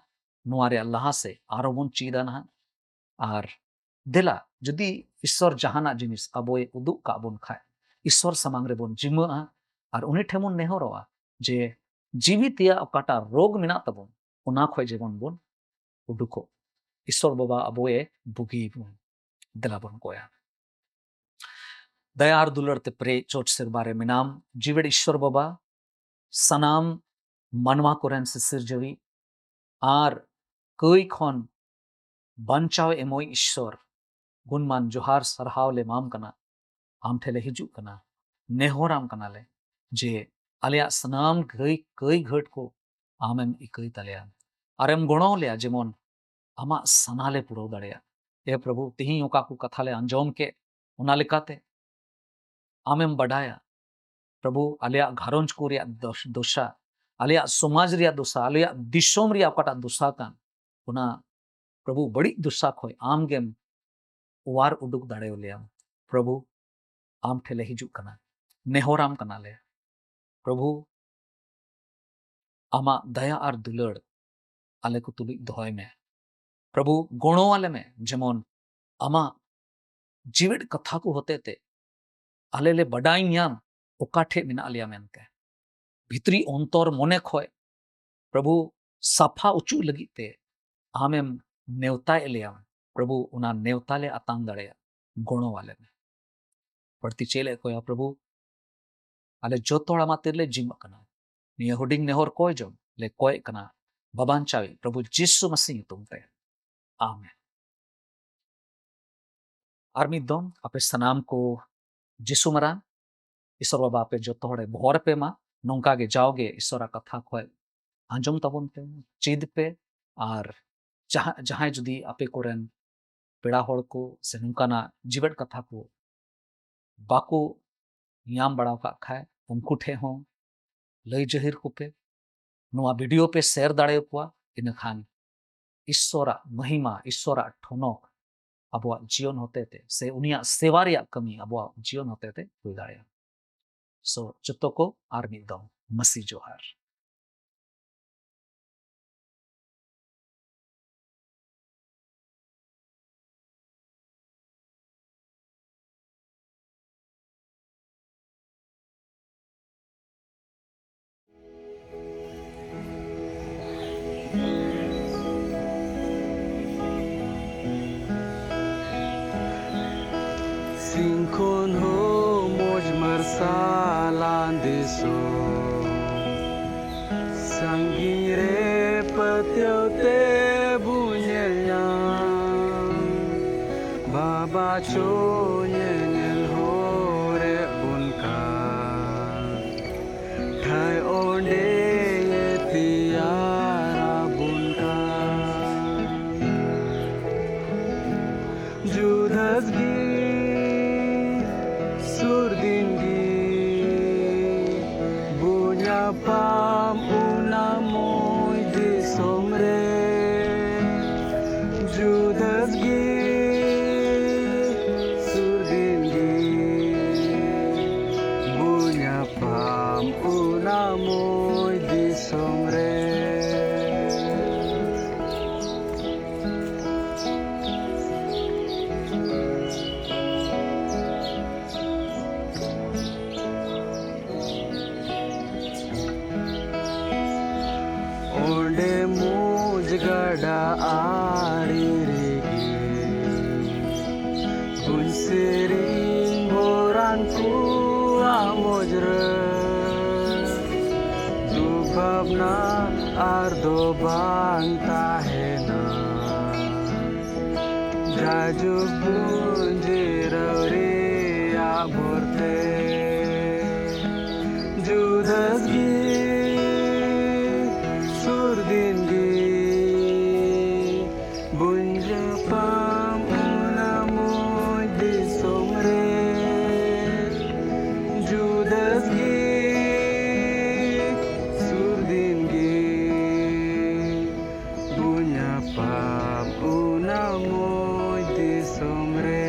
ᱱᱚᱣᱟ ᱨᱮᱭᱟᱜ ᱞᱟᱦᱟ ᱥᱮᱫ ᱟᱨᱚ ᱵᱚᱱ ᱪᱮᱫᱟ ᱱᱟᱦᱟᱜ᱾ ᱟᱨ ᱫᱮᱞᱟ, ᱡᱩᱫᱤ ᱤᱥᱚᱨ ᱡᱟᱦᱟᱱᱟᱜ ᱡᱤᱱᱤᱥ ᱟᱵᱚᱭ ᱩᱫᱩᱜ ᱠᱟᱜ ᱵᱚᱱ ᱠᱷᱟᱡ, ᱤᱥᱚᱨ ᱥᱟᱢᱟᱝ ᱨᱮᱵᱚᱱ ᱡᱤᱢᱟᱹᱜᱼᱟ ᱟᱨ ᱩᱱᱤ ᱴᱷᱮᱱ ᱵᱚᱱ ᱱᱮᱦᱚᱨᱚᱜᱼᱟ ᱡᱮ ᱡᱤᱣᱤ ᱛᱮᱭᱟᱜ ᱚᱠᱟᱴᱟᱜ ᱨᱳᱜᱽ ᱢᱮᱱᱟᱜ ᱛᱟᱵᱚᱱ, ᱚᱱᱟ ᱠᱷᱚᱡ ᱡᱮᱢᱚᱱ ᱵᱚᱱ ᱩᱰᱩᱠᱚᱜ᱾ ᱤᱥᱚᱨ ᱵᱟᱵᱟ ᱟᱵᱚᱭᱮ ᱵᱩᱜᱤ ᱵᱚᱱ, ᱫᱮᱞᱟ ᱵᱚᱱ ᱠᱚᱭᱟ᱾ ᱫᱟᱭᱟ ᱟᱨ ᱫᱩᱞᱟᱹᱲ ᱛᱮ ᱯᱮᱨᱮᱡ ᱪᱚᱴ ᱥᱮᱨᱢᱟ ᱨᱮ ᱢᱮᱱᱟᱢ, ᱡᱤᱣᱮᱫ ᱤᱥᱥᱚᱨ ᱵᱟᱵᱟ, ᱥᱟᱱᱟᱢ ᱢᱟᱱᱣᱟ ᱠᱚᱨᱮᱱ ᱥᱤᱥᱤᱨᱡᱟᱹᱣᱤᱡ ᱟᱨ ᱠᱟᱹᱭ ᱠᱷᱚᱱ ᱵᱟᱧᱪᱟᱣ ᱮᱢᱚᱭ ᱤᱥᱥᱚᱨ, ᱜᱩᱱᱢᱟᱱ ᱡᱚᱦᱟᱨ ᱥᱟᱨᱦᱟᱣ ᱞᱮ ᱮᱢᱟᱢ ᱠᱟᱱᱟ᱾ ᱟᱢ ᱴᱷᱮᱱ ᱞᱮ ᱦᱤᱡᱩᱜ ᱠᱟᱱᱟ, ᱱᱮᱦᱚᱨᱟᱢ ᱠᱟᱱᱟᱞᱮ ᱡᱮ ᱟᱞᱮᱭᱟᱜ ᱥᱟᱱᱟᱢ ᱜᱷᱟᱹᱭ ᱠᱟᱹᱭ ᱜᱷᱟᱹᱴ ᱠᱚ ᱟᱢᱮᱢ ᱤᱠᱟᱹᱭ ᱛᱟᱞᱮᱭᱟ ᱟᱨᱮᱢ ᱜᱚᱲᱚ ᱞᱮᱭᱟ, ᱡᱮᱢᱚᱱ ᱟᱢᱟᱜ ᱥᱟᱱᱟ ᱞᱮ ᱯᱩᱨᱟᱹᱣ ᱫᱟᱲᱮᱭᱟᱜ᱾ ᱮ ᱯᱨᱚᱵᱷᱩ, ᱛᱤᱦᱤᱧ ᱚᱠᱟ ᱠᱚ ᱠᱟᱛᱷᱟ ᱞᱮ ᱟᱸᱡᱚᱢ ᱠᱮᱫ, ᱚᱱᱟ ᱞᱮᱠᱟᱛᱮ ᱟᱢᱮᱢ ᱵᱟᱰᱟᱭᱟ᱾ ᱯᱨᱚᱵᱷᱩ, ᱟᱞᱮᱭᱟᱜ ᱜᱷᱟᱨᱚᱸᱡᱽ ᱠᱚ ᱨᱮᱭᱟᱜ ᱫᱚᱥ-, ᱫᱚᱥᱟ, ᱟᱞᱮᱭᱟᱜ ᱥᱚᱢᱟᱡᱽ ᱨᱮᱭᱟᱜ ᱫᱚᱥᱟ, ᱟᱞᱮᱭᱟᱜ ᱫᱤᱥᱚᱢ ᱨᱮᱭᱟᱜ ᱚᱠᱟᱴᱟᱜ ᱫᱚᱥᱟ ᱠᱟᱱ, ᱚᱱᱟ ᱯᱨᱚᱵᱷᱩ ᱵᱟᱹᱲᱤᱡ ᱫᱚᱥᱟ ᱠᱷᱚᱱ ᱟᱢ ᱜᱮᱢ ᱚᱣᱟᱨ ᱩᱰᱩᱠ ᱫᱟᱲᱮᱭᱟᱞᱮᱭᱟ᱾ ᱯᱨᱚᱵᱷᱩ, ᱟᱢ ᱴᱷᱮᱱ ᱞᱮ ᱦᱤᱡᱩᱜ ᱠᱟᱱᱟ, ᱱᱮᱦᱚᱨᱟᱢ ᱠᱟᱱᱟᱞᱮ᱾ ᱯᱨᱚᱵᱷᱩ, ᱟᱢᱟᱜ ᱫᱟᱭᱟ ᱟᱨ ᱫᱩᱞᱟᱹᱲ ᱟᱞᱮ ᱠᱚ ᱛᱩᱞᱩᱡ ᱫᱚᱦᱚᱭ ᱢᱮ᱾ ᱯᱨᱚᱵᱷᱩ, ᱜᱚᱲᱚ ᱟᱞᱮ ᱢᱮ, ᱡᱮᱢᱚᱱ ᱟᱢᱟᱜ ᱡᱤᱣᱮᱫ ᱠᱟᱛᱷᱟ ᱠᱚ ᱦᱚᱛᱮᱛᱮ ᱟᱞᱮ ᱞᱮ ᱵᱟᱰᱟᱭ ᱧᱟᱢ ᱚᱠᱟ ᱴᱷᱮᱡ ᱢᱮᱱᱟᱜ ᱞᱮᱭᱟ ᱢᱮᱱᱛᱮ᱾ ᱵᱷᱤᱛᱨᱤ ᱚᱱᱛᱚᱨ ᱢᱚᱱᱮ ᱠᱷᱚᱡ, ᱯᱨᱚᱵᱷᱩ, ᱥᱟᱯᱷᱟ ᱚᱪᱚᱜ ᱞᱟᱹᱜᱤᱫ ᱛᱮ ᱟᱢᱮᱢ ᱱᱮᱣᱛᱟᱭᱮᱫ ᱞᱮᱭᱟ᱾ ᱯᱨᱚᱵᱷᱩ, ᱚᱱᱟ ᱱᱮᱣᱛᱟ ᱞᱮ ᱟᱛᱟᱝ ᱫᱟᱲᱮᱭᱟᱜ, ᱜᱚᱲᱚ ᱟᱞᱮ ᱢᱮ᱾ ᱵᱟᱹᱲᱛᱤ ᱪᱮᱫ ᱞᱮ ᱠᱚᱭᱟ, ᱯᱨᱚᱵᱷᱩ? ᱟᱞᱮ ᱡᱚᱛᱚ ᱦᱚᱲ ᱟᱢᱟᱜ ᱛᱤᱨᱮᱞᱮ ᱡᱤᱢᱟᱜ ᱠᱟᱱᱟ᱾ ᱱᱤᱭᱟᱹ ᱦᱩᱰᱤᱧ ᱱᱮᱦᱚᱨ ᱠᱚᱭ ᱡᱚᱝ ᱞᱮ ᱠᱚᱭᱮᱜ ᱠᱟᱱᱟ, ᱵᱟᱵᱟᱧᱪᱟᱣᱤᱡ ᱯᱨᱚᱵᱷᱩ ᱡᱤᱥᱩ ᱢᱟᱥᱤ ᱧᱩᱛᱩᱢ ᱛᱮ, ᱟᱢᱮᱱ᱾ ᱟᱨ ᱢᱤᱫ ᱫᱚᱢ ᱟᱯᱮ ᱥᱟᱱᱟᱢ ᱠᱚ ᱡᱤᱥᱩ ᱢᱟᱨᱟᱝ ᱤᱥᱚᱨ ᱵᱟᱵᱟ ᱟᱯᱮ ᱡᱚᱛᱚ ᱦᱚᱲᱮ ᱵᱚᱦᱚᱨ ᱯᱮ ᱢᱟ᱾ ᱱᱚᱝᱠᱟ ᱜᱮ ᱡᱟᱣᱜᱮ ᱤᱥᱚᱨᱟᱜ ᱠᱟᱛᱷᱟ ᱠᱷᱚᱡ ᱟᱸᱡᱚᱢ ᱛᱟᱵᱚᱱ ᱯᱮ, ᱪᱮᱫ ᱯᱮ᱾ ᱟᱨ ᱡᱟᱦᱟᱸ, ᱡᱟᱦᱟᱸᱭ ᱡᱩᱫᱤ ᱟᱯᱮ ᱠᱚᱨᱮᱱ ᱯᱮᱲᱟ ᱦᱚᱲ ᱠᱚ ᱥᱮ ᱱᱚᱝᱠᱟᱱᱟᱜ ᱡᱤᱣᱮᱫ ᱠᱟᱛᱷᱟ ᱠᱚ ᱵᱟᱠᱚ ᱧᱟᱢ ᱵᱟᱲᱟ ᱟᱠᱟᱫ ᱠᱷᱟᱡ, ᱩᱱᱠᱩ ᱴᱷᱮᱡ ᱦᱚᱸ ᱞᱟᱹᱭ ᱡᱟᱹᱦᱤᱨ ᱠᱚᱯᱮ, ᱱᱚᱣᱟ ᱵᱷᱤᱰᱤᱭᱳ ᱯᱮ ᱥᱮᱭᱟᱨ ᱫᱟᱲᱮᱭᱟᱠᱚᱣᱟ᱾ ᱤᱱᱟᱹᱠᱷᱟᱱ ᱤᱥᱥᱚᱨᱟᱜ ᱢᱚᱦᱤᱢᱟ, ᱤᱥᱥᱚᱨᱟᱜ ᱴᱷᱚᱱᱚᱠ ᱟᱵᱚᱣᱟᱜ ᱡᱤᱭᱚᱱ ᱦᱚᱛᱮᱛᱮ ᱥᱮ ᱩᱱᱤᱭᱟᱜ ᱥᱮᱵᱟ ᱨᱮᱭᱟᱜ ᱠᱟᱹᱢᱤ ᱟᱵᱚᱣᱟᱜ ᱡᱤᱭᱚᱱ ᱦᱚᱛᱮᱛᱮ ᱦᱩᱭ ᱫᱟᱲᱮᱭᱟᱜᱼᱟ᱾ So, ᱡᱚᱛᱚ ᱠᱚ ᱟᱨ ᱢᱤᱫ ᱫᱚᱢ ᱢᱟᱹᱥᱤ ᱡᱚᱦᱟᱨ᱾ ᱥᱤᱧ ᱠᱷᱚᱱ ᱦᱚᱸ ᱯᱟᱢ ᱚᱱᱟ ᱢᱚᱡᱽ ᱫᱤᱥᱚᱢ ᱨᱮ ᱡᱩᱫᱟᱹᱥ ᱜᱮ ᱥᱩᱨ ᱫᱤᱱ ᱜᱮ ᱵᱚ ᱧᱟᱯᱟᱢ ᱚᱱᱟ ᱢᱚᱡᱽ ᱫᱤᱥᱚᱢ ᱨᱮ᱾ ᱚᱸᱰᱮ ᱢᱚᱡᱽ ᱜᱟᱰᱟ ᱟᱲᱮ ᱨᱮᱜᱮ ᱵᱚᱱ ᱥᱮᱨᱮᱧ ᱵᱚᱨᱟᱱ ᱠᱚᱣᱟᱜ ᱢᱚᱡᱽ ᱨᱮ ᱫᱩᱠ ᱵᱷᱟᱵᱽᱱᱟ ᱟᱨ ᱫᱚ ᱵᱟᱝ ᱛᱟᱦᱮᱱᱟ᱾ ᱡᱟᱭᱡᱩᱜᱽ ᱵᱚᱱ ᱡᱤᱨᱟᱹᱣ ᱨᱮᱭᱟᱜ ᱵᱷᱚᱨᱛᱮ ᱡᱩᱫᱟᱹᱥ ᱜᱮ ᱥᱩᱨ ᱫᱤᱱ ᱜᱮ ᱵᱚᱱ ᱧᱟᱯᱟᱢ ᱚᱱᱟ ᱢᱚᱡᱽ ᱫᱤᱥᱚᱢ ᱨᱮ ᱡᱩᱫᱟᱹᱥ ᱜᱮ ᱥᱩᱨ ᱫᱤᱱ ᱜᱮ ᱵᱚ ᱧᱟᱯᱟᱢ ᱚᱱᱟ ᱢᱚᱡᱽ ᱫᱤᱥᱚᱢ ᱨᱮ᱾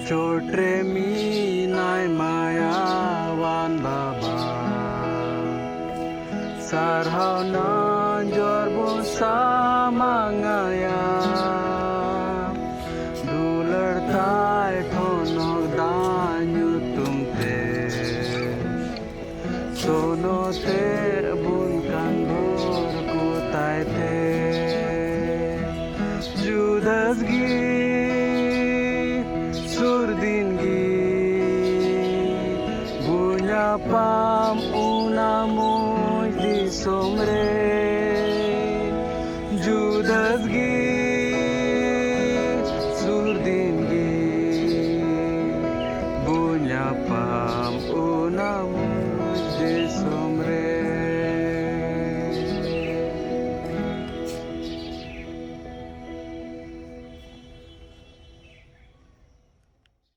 ᱪᱚᱴ ᱨᱮ ᱢᱮᱱᱟᱭ ᱢᱟᱭᱟᱣᱟᱱ ᱵᱟᱵᱟ, ᱥᱟᱨᱦᱟᱣ ᱱᱟᱡᱚᱨ ᱵᱚᱱ ᱥᱟᱢᱟᱝ ᱟᱭᱟ᱾ ᱫᱩᱞᱟᱹᱲ ᱛᱟᱭ ᱴᱷᱚᱱᱚᱠ ᱫᱟᱜ ᱧᱩᱛᱩᱢ ᱛᱮ ᱥᱚᱱᱚᱛ ᱛᱮ ᱵᱚᱱ ᱠᱟᱱᱫᱚᱨ ᱠᱚ ᱛᱟᱭ ᱛᱮ᱾ ᱡᱩᱫᱟᱹᱥ ᱜᱮ ᱥᱩᱨ ᱫᱤᱱ ᱜᱮ ᱵᱚ ᱧᱟᱯᱟᱢ ᱚᱱᱟ ᱢᱚᱡᱽ ᱫᱤᱥᱚᱢ ᱨᱮ᱾